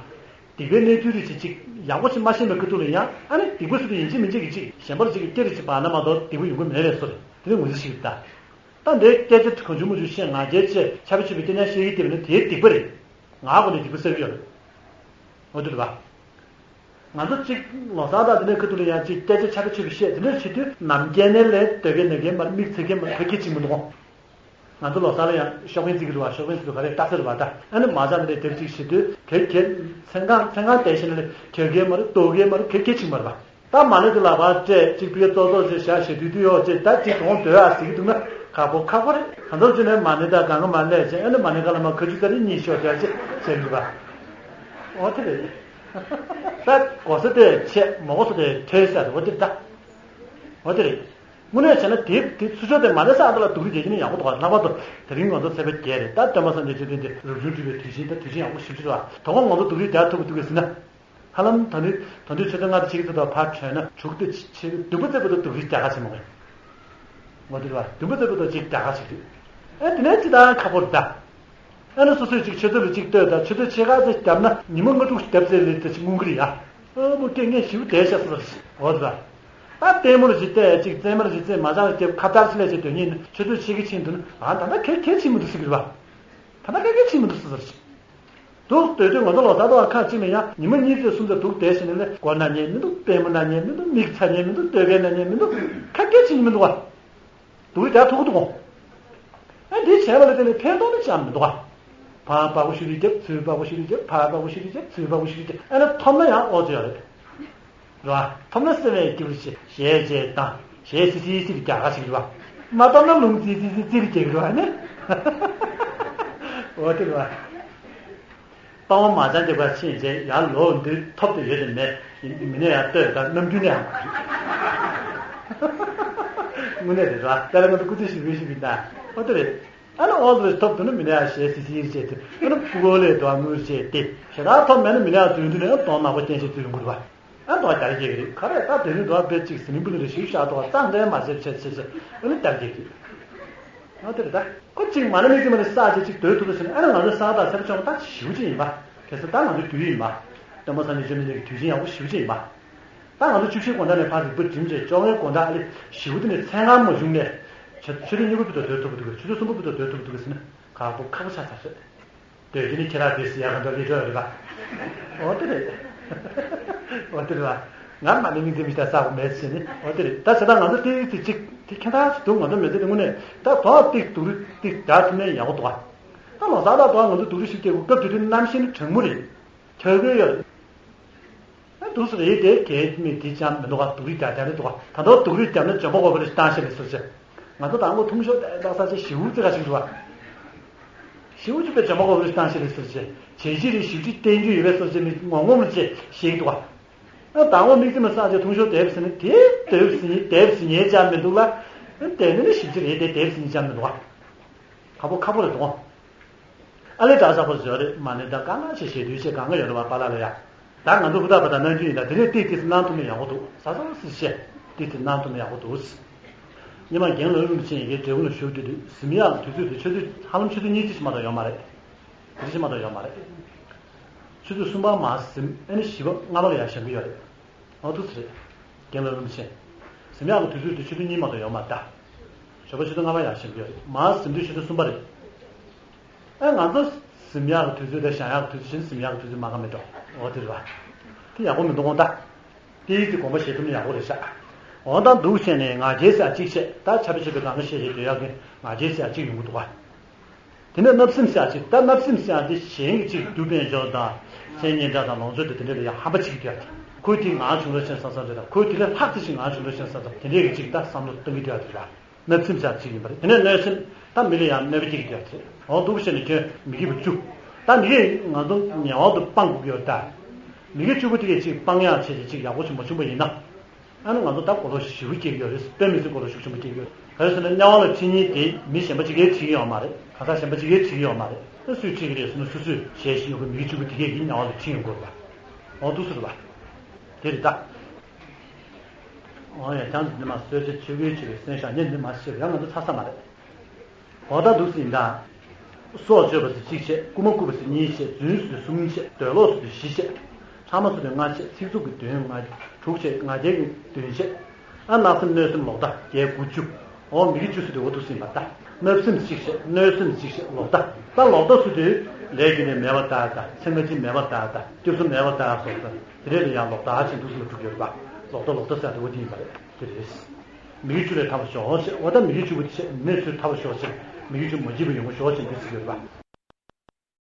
སྡིག་པའི་གནས་ཚུལ་རེ་ཅིག་ཅིག་ཡག་པོ་ཅིག་མ་ཤེས་པའི་ཁ་ཐུག་ལ་ཡང་ཨ་ནི་སྡིག་པ་སུ་དེ་ཡིན་གཅིག་མིན་གཅིག་གི་ཅིག་གཞན་པར་ཅིག་གི་སྐྱེ་རེ་ཅིག་བར་ན་མ་གཏོགས་སྡིག་པ་ཡོང་གི་མེད་པའི་བཟོ་རེད། དེ་ནི་ངོས་འཛིན་ཞིག་ད། ད་འདིའི་སྐད་ཆ་གང་བྱུང་མང་བྱུང་བཤད་ང་རྒྱལ་བཅས་ཆར་པ་ཆར་པའི་སྐད་ཆ་བཤད་ཀྱི་བསྡད་པ་ནི་དེའི་སྡིག་པ་རེད། ང་ཁོ་ནས་སྡིག་པ་བསགས་ཀྱི་ཡོད་རེད། འོ་དེ་རེད་པ། ང་ཚོ་གཅིག་ལོ་གསར་དང་དེ་འདྲའི་ཁ་ཐུག་ལ་ཡང་གཅིག་སྐད་ཆ་ཆར་པ་ཆར་པ་བཤད་དེ་འདྲ་བྱེད་དུས་ནམ་རྒྱལ་ནས་ལས་སྡོད་མཁན་ན་མཁན་མར་མིག་ཚ་མཁན་མར་ག་གེ་ཅིག་མི་འདུག་གོ་ང་ཚོ་ལོ་གསར་ལ་ཡང་ཤོག་སྤེན་རྩེ་གི་རུ་བ་ཤོག་སྤེན་རྩེ་གི་རུ་ག་རེ་ལྟ་ས་རུ་བ་ད་ཨ་ནི་མ་ཚང་དེ་དེབ་ཅིག་བྱེད་དུས་གེ་གེ་མཚན་གང་མཚན་གང་བལྟས་ཤེས་ན་ལས་གེ་གེ་མ་རེད་ལྟོ་གེ་མ་རེད་ག་གེ་ཅིག་མ་རེད་པ། ད་མ་ཎི་དེ་ལག་པར་སྤྲད་ཅིག་ཕུད་ཏོག་ཏོག་ཅིག་བཞག་བྱེད་དུས་དུས་ཡོག་ཅིག་ད་ཅིག་གོང་སྡོད་ཨ་ཟེར་གི་འདུག་ན་ཁག་པོ་ཁག་པོ་རེད། གང་ལྟར་བྱས་ནས་མ་ཎི་དང་གང་ག་མ་སླེབས་ཅིག་ཨ་ནི་མ་ཎི་ག་ལ་མ་ཁ་ཆུ་ཚ་རེ་གཉིད་ཤོར་བསྡད་ཅིག་བྱེད་དགོས་པ། འོ་དེ་རེད། ད་གོ་ས་དེ་ཆད་མ་གོ་ས་དེ་ཐལ་ཟེར་འོ་དེ་རེད་ད། འོ་དེ་རེད། དངོས་གནས་བྱས་ན་དེབ་དེ་ཚུར་ཕྱོགས་དེ་མ་ཎི་ས་ཨ་ད་ལ་སྡུག་རུས་རྒྱག་གི་ནི་ཡག་པོ་འདུག་ག་ལྷག་པར་དུ་དེ་རིང་ང་ཚོ་ཚེས་པ་བརྒྱད་རེད་ད་སྟོན་པ་སངས་རྒྱས་བཅོམ་ལྡན་འདས་རབ་བྱུང་སྒྲུབ་པའི་དུས་ཆེན་ད་དུས་ཆེན་ཡག་པོ་ཞེ་པོ་ཅིག་རེད་པ། དོ་དགོང་ང་ཚོ་སྡུག་རུས་རྒྱག་ཐུབ་ཀྱི་འདུག་གས་ཟེར་ན། ཧ་ལམ་ད་ནི་ད་དུང་ཆུ་ཚོད་ལྔ་དང་ཕྱེད་ཀ་ཙམ་དུ་ཕར་བྲོས་ན་བྱུག་དེ་ཆེ་བདུན་པ་ཙམ་བར་དུ་སྡུག་རུས་རྒྱག་ག་བྱེད་མ་དགོས། ངོ་དེ་རེད་པ། བདུན་པ་ཙམ་བར་དུ་ཅིག་རྒྱག་ག་བྱེད་དུས། ཨེ་དེ་ནས་ཅི་ད་ཁག་པོ་རེད་ད། ཨ་ནི་སོ་སོས་ཅིག་ཆུ་ཚོད་ལ་ཅིག་ལྟོས་དང་ཆུ་ཚོད་ཕྱེད་ཀ་ཙམ་བརྒྱབ་ན་ཉི་མ་ལྔ་དྲུག་བརྒྱབ་ཚེ་ལས་ད་ཅིག་སྔོན་གྱི་རེད་ཡ། ཨ་མོ་སྐད་ངན་ཞིབ་བསྡད་ཤག་ཟེར་ཞིག་འོ་ད། ད་ལྟད་མོ་ལ་ཅིག་བལྟས་ཅིག་རྩེད་མོ་ལ་ཅིག་རྩེད་མ་བྱང་ལ་རྒྱབ་ཁ་བརྡ་ཅིག་ལས་ཅིག་སྡོད་ཉིན་ཆུ་ཚོད་ཕྱེད་ཀ་ཕྱིན་འདུག་ན་ཨ་ད་ལྟ་གལ་གལ་ཕྱིན་མི་འདུག་ཟེར་གྱི་རེད་པ། ད་ལྟ་གལ་གལ་ཕྱིན་མི་འདུག་ཟེར་ཟེར་ཞིག་འདུག་སྡོད་དུས་ང་ཚོ་ལོ་གསར་དང་ཁ་གཅིག་ནས་ཡང་ཉི་མ་གཉིས་ཙམ་གསུམ་ཙམ་འདུག་བསྡད་ཤེས་ན་ལས་མགོ་ན་ཉན་མི་འདུག་པུས་མོ་ན་ཉན་མི་འདུག་མིག་ཚ་ཉན་མི་འདུག་ལྟོ་གོས་ན་ཉན་མི་འདུག་ཁ་སྐད་ཕྱིན་མི་འདུག་པ། སྡུག་རུས་རྒྱག་ཐུབ་ཀྱི་འདུག་གོ་ཨ་འདི་བྱས་པ་ལ་བརྟེན་ནས་ཕན་ཐོགས་ནི་ཅང་མི་འདུག་ག་ཕར་བག་གོ་ཤུ་རུས་རྒྱབ་ཚུར་བག་གོ་ཤུ་རུས་རྒྱབ་ཕར་བག་གོ་ཤུ་རུས་རྒྱབ་ཚུར་བག་གོ་ཤུ་རུས་རྒྱབ་ཨ་ནི་ཐོབ་ན་ཡང་ཨོ་ཙི་ཡོད་རེད། རེད་པ། ཐོབ་ན་སེམས་ཡང་སྐྱིད་པོ་ཞེ་ཞེ་ཅེས་དང་ཞེ་སི་སི་སི་རུ་རྒྱག་ག་ཞིག་རེད་པ། མ་ཐོབ་ན་ལུང་ཙི་ཙི་ཙི་ཙི་རུ་རྒྱག་གི་རེད་པ་ནི། ཨོ་དེ་རེད་པ། པ་ཝང་མ་ཅང་རྒྱབ་ཁ་ཕྱིན་རྗེས་ཡར་ལོག་འདིར་ཐོབ་ཏུ་ཡོད་དེ་མེད། མི་ནས་ཡར་ལྟོས་དང་ནམ་རྒྱུན་ནས་ཡང་དངོས་གནས་རེད་ར། དཔེར་ན་ང་ཚོ་སྐུ་ཚེ་ཞིག་རིང་ཞིག་ཡིན་ད། ཨོ་དེ་རེད། ཨ་ནི་ཨོ་ཙི་ཐོབ་ཏུ་ནི་མི་ནས་ཡར་ཞེ་སི་སི་ཡིར་བྱས་ཏེ་ཨ་ནི་ཕུ་གོ་ལས་དུ་ཨ་ངུར་བྱས་ཏེ་ཞེ་དྲག་ཐོབ་མེད་ན་མི་ནས་ཡར་འཛུལ་དུས་ནས་ཡང་གདོང་ནག་པོ་སྐྱེ་ཞིག་འཛུལ་ཡོང་གི་རེད་པ། ཨ་མདོ་རྒྱ་རེ་སྐྱེ་གི་རེད་ག་རེ་ད་དེ་རིང་མདོ་དཔེ་གཅིག་ཟི་ལིང་པུ་ལི་རེ་ཞིག་བཞག་ཐོག་གཙང་དྲན་མ་བྱེད་བྱེད་བྱེད་བྱེད་ཨ་ནི་རྒྱ་རེ་སྐྱེ་གི་རེད། ཨ་དེ་རེད་ད། ཁོ་གཅིག་མ་ན་མིག་ཙི་མ་ནི་ས་ཆ་གཅིག་སྡོད་ཐུབ་པ་ཟེར་ནས་ཨ་ནི་ང་ཚོ་ས་དང་ས་ཆ་ཆུང་བ་ད་ཞིའུ་གཅིག་ཡིན་པ། གལ་སྲིད་ད་ང་ཚོ་དུས་ཡིན་པ། སྟོན་པ་སངས་རྒྱས་བཅོམ་ལྡན་འདས་ཀྱི་དུས་ཆེན་ཡག་པོ་ཞིའུ་གཅིག་ཡིན་པ། ད་ང་ཚོ་བཅུ་བཞིའི་དགོང་དག་ནས་ཕར་རིག་པ་སྒྲིམ་བྱས་བཅོ་ལྔའི་དགོང་དག་ཨ་ནི་ཞིའུ་དེ་ནས་མཚན་གང་མ་བྱུང་ནས། ཆུ་ཆུ་ཚོད་གཉིས་པ་བར་དུ་སྡོད་ཐུབ་པ་འདུག་གས་ཆུ་ཚོད་གསུམ་པ་བར་དུ་སྡོད་ཐུབ་པ་འདུག་གས་ཟེར་ན་ཁག་པོ་ཁག་པོ་ཆགས་ཚར་རེད། སྡོད་རྒྱུ་ནི་ཁྱེད་རང་དེ་ཟེར་ཡག་ག་འདྲ་ལས་འགྲོ་རེད་པ། འོ་དེ་རེད། འོ་དེ་རེད་པ། ང་མ་ནི་མིག་འཛིན་མི་ལྟ་ས་གོ་མེད་ཟེར་ནི་འོ་དེ་རེད་ད་བྱས་ད་ང་ཚོ་ཏིག་ཙི་གཅིག་དེ་ཁྱད་མཚར་ཞིག་འདུག་ང་ཚོ་མི་ཚེ་འདི་དངོས་གནས་ད་དོག་ཏིག་སྡུག་རུས་ཏིག་རྒྱག་ཐུབ་ན་ཡག་པོ་འདུག་ག་ད་ལོ་གསར་ད་དོག་ང་ཚོ་སྡུག་རུས་ཤིག་སྐྱེ་དགོས་སྐབས་དེ་དུས་གནམ་གཤིས་ནི་གྲང་མོ་རེད། ཐོད་རྒལ་ཡོད་རེད། ཨ་འདུག་སེ་རེད་དེ་གལ་མི་དེ་ཅང་མི་འདུག་ག་སྡུག་རུས་རྒྱག་དེ་རེད་འདུག་ག་ད་དོག་སྡུག་རུས་རྒྱབ་ན་འཇོན་པ་དགོས་པ་རེད་བཏང་ཤེས་རེད་ཟེར་བྱས། ང་ཚོ་དང་པོ་ཐུང་ཤོས་དེ་འདག་ས་ཆེ་ཞིའུ་ཙི་ག་ཞིག་འདུག་ག་ཞིའུ་ཅིག་པའི་འཇོན་པ་དགོས་པ་རེད་བཏང་ཤེས་རེད་ཟེར་བྱས་བྱས་རྗེས་རེད་ཞིབ་ཅིག་བསྟན་རྒྱུ་ཡོད་པའི་ཟེར་བྱས་མི་ངོ་ངོ་མི་བྱས་ཤེས་འདུག་ག་ཨ་དང་པོ་མིག་ཙི་མ་ས་ཆེ་ཐུང་ཤོས་དེབ་ཟེར་ནས་དེ་དེབ་ཟེར་ནས་དེབ་ཟེར་ཉན་ཅང་མི་འདུག་ལ། ཨ་དེ་ནི་ཞིབ་ཅིག་རེད་དེ་དེབ་ཟེར་ཉན་ཅང་མི་འདུག་ག་ཁག་པོ་ཁག་པོ་རེད་དོ། ཨ་ལས་དྲག་ཆགས་པོ་བཟོས་རེད་མ་ནི་ད་དཀའ་ངལ་ཆེ་ཞེ་དུས་ཆེ་གང་ག་ཡོད་རེད་བ་པཱ་ལགས་ལ་ཡ། ད་ང་ཚོ་ཧུར་ཐག་པ་དང་གནང་རྒྱུ་ཡིན་ད་དེ་རིང་ཏིག་ཏིག་སེ་གནང་ཐུབ་ན་ཡག་པོ་འདུག་ཟ་ཟ་སི་བཤད་ཏིག་ཏིག་གནང་ཐུབ་ན་ཡག་པོ་འདུག་སྙེ་མ་རྒན་ལགས་རིན་པོ་ཆེ་ཡི་གེ་འབྲས་སྤུངས་ལ་བཞུགས་དུས་དུས་གཟིམ་ཡག་གི་དུས་ཚོད་དེ་ཆུ་ཚོད་ཧ་ལམ་ཆུ་ཚོད་གཉིས་ཙམ་ཞིག་མ་གཏོགས་ཡོད་མ་རེད། དེ་ཙམ་ཞིག་མ་གཏོགས་ཡོད་མ་རེད། ཆུ་ཚོད་གསུམ་པ་མར་གཟིམ་ཨ་ནི་བཞི་པ་ལྔ་པ་ལ་ཡར་བཞེངས་ཀྱི་ཡོད་རེད། ཨོ་ཐུགས་རེད། རྒན་ལགས་རིན་པོ་ཆེ། གཟིམ་ཡག་གི་དུས་ཚོད་དེ་ཆུ་ཚོད་གཉིས་མ་གཏོགས་ཡོད་མ་རེད་ད། ཞོགས་པ་ཆུ་ཚོད་ལྔ་པ་ཡར་བཞེངས་ཀྱི་ཡོད་རེད་མར་གཟིམ་དུས་ཆུ་ཚོད་གསུམ་པ་རེད། ཨ་ང་ཚོ་གཟིམ་ཡག་གི་དུས་ཚོད་དང་བཞེངས་ཡག་གི་དུས་ཚོད་ཕྱིན་གཟིམ་ཡག་གི་དུས་ཚོད་མ་ག་མེད་འགྲོ། འོ་དེ་རེད་བ། དེ་ཡག་པོ་མི་འདུག་འོང་ད། དེའི་དེ་དགོངས་པ་བཞེས་ཐུབ་ན་ཡག་པོ་རེད་ཤག་འོ་ད་འདུག་བྱས་ནས་ང་རྒྱལ་ཟེར་ཡག་གཅིག་བཤད་ད་ཆར་པ་ཆར་པའི་སྒང་ག་བཤད་བྱས་སྡོད་ཡག་གི་ང་རྒྱལ་ཟེར་ཡག་གཅིག་ཡོང་གི་འདུག་བ། དེ་ནས་བརྣབ་སེམས་ཤ་གཅིག་ད་བརྣབ་སེམས་ཤ་དེ་གཞན་གྱི་གཅིག་སྡུག་དཔལ་འབྱོར་དང་། མཚན་སྙན་གྲགས་དང་ལོངས་སྤྱོད་དེ་དེ་འདྲ་ལ་ཡང་ཧམ་པ་བྱེད་ཀྱི་ཡོད་དེ། ཁོས་དེ་ང་བྱུང་རོགས་བྱས་བསམ་བསམ་རེད་དང་ཁོས་དེ་ལས་ལྷག་དེ་ཞིག་ང་བྱུང་རོགས་བྱས་བསམ་བསམ་དེ་འདྲའི་གི་གཅིག་ད་བསམ་བློ་གཏོང་གི་ཡོད་དེ་ར། བརྣབ་སེམས་ཤ་གཅིག་ཡིན་པ་རེད། དེ་ནས་གནོད་སེམས་ད་མི་ལ་ཡང་གནོད་པ་སྐྱེལ་གྱི་ཡོད་དེ་རེད། འོ་འདུག་བྱས་ནས་ཁྱོད་མི་དགེ་བ་བཅུ། ད་འདི་གས་ང་ཚོ་ངེས་པར་དུ་སྤང་དགོས་ཀྱི་ཡོད་ད། མི་དགེ་བཅུ་པོ་དེ་གས་གཅིག་སྤང་ཡག་བྱས་ཏེ་གཅིག་ཡག་པོ་ཞིག་མ་བྱུང་པ་ཡིན་ན། ཨ་ནི་ང་ཚོ་ད་གོ་ལོག་ཞེ་པོ་སྐྱེ་གི་ཡོད་རེད། དཔེ་མི་སྲིད་གོ་ལོག་ཤུགས་ཆེན་པོ་སྐྱེ་གི་ཡོད་རེད། ག་རེ་ཟེར་ན་དམྱལ་བ་ལ་ཁྲིད་མཁན་དེ་མི་གཞན་པ་གཅིག་གིས་ཁྲིད་ཀྱི་ཡོད་མ་རེད། གང་ཟག་གཞན་པ་གཅིག་གིས་ཁྲིད་ཀྱི་ཡོད་མ་རེད། ཨ་སུས་ཁྲིད་ཀྱི་རེད་ཟེར་ན་སོ་སོས་བྱས་ཤིང་ཡོང་གི་མི་གི་གཅིག་པུ་དེ་གས་ཀྱིས་དམྱལ་བ་ལ་ཁྲིད་ཡོང་དགོས་རེད་པ། འོ་འདུག་སེ་རེད་པ། དེ་རེད་ད། འོ་ཡ་ཅང་འདི་མ་གསོལ་ཇ་མཆོད་ཀྱི་ཆོས་ཀྱི་སེམས་ཤ་ཉེ་འདི་མ་ཤེས་ཡང་ང་ཚོ་ཚ་ས་མ་རེད། འོ་ད་འདུག་སེ་ཡིན་ད། སྲོག་གཅོད་པ་ཟེར་གཅིག་བྱས། རྐུ་མ་རྐུ་བ་ཟེར་གཉིས་བྱས། རྫུན་ཟེར་གསུམ་བྱས། འདོད་ལོག་ཟེར་བཞི་བྱས། ཕྲ་མ་ཟེར་དེ་ལྔ་བྱས། ཚིག་རྩུབ་ཀྱི་དོན་ལྔ་དྲུག་བྱས། ང་རྒྱལ་གྱི་དོན་བྱས། ཨ་བརྣབ་སེམས་གནོད་སེམས་ལོག་ལྟ་བརྒྱད་དགུ་བཅུ། འོ་མི་དགེ་བཅུ་ཟེར་དེ་འོ་འདུག་སེ་ཡིན་པ་ད། བརྣབ་སེམས་གཅིག་བྱས། གནོད་སེམས་གཅིག་བྱས། ལོག་ལྟ་ད་ལོག་ལྟ་ཟེར་དེ་ལས་རྒྱུ་ནས་མེད་པ་ལྟ་ལྟ། སེམས་ཁ་ཅིག་མེད་པ་ལྟ་ལྟ། སྐྱོབ་གསུམ་མེད་པ་ལྟ་སོགས་དང་དེ་འདྲས་ལ་ཡང་ལོག་ལྟ་ཅན་འདུག་སེ་ལ་འགྲོ་གི་ཡོད་རེད་པ། ལོག་ལྟ་ལོག་ལྟ་ཟེར་དེ་འོ་དེ་ཡིན་པ་རེད། དེ་རེད། མི་དགེ་བཅུ་ལས་ཐར་བར་ཤོག་ཅེས། འོ་ད་མི་དགེ་བཅུ་པོ་དེ་བྱས་ནས་ཚུར་ཐར་བར་ཤོག་ཅེས། མི་དགེ་བཅུ་མ་སྐྱེས་པ་ཡོང་བར་ཤོག་ཅེས་འདི་ཟེར་གྱི་ཡོད་རེད་པ།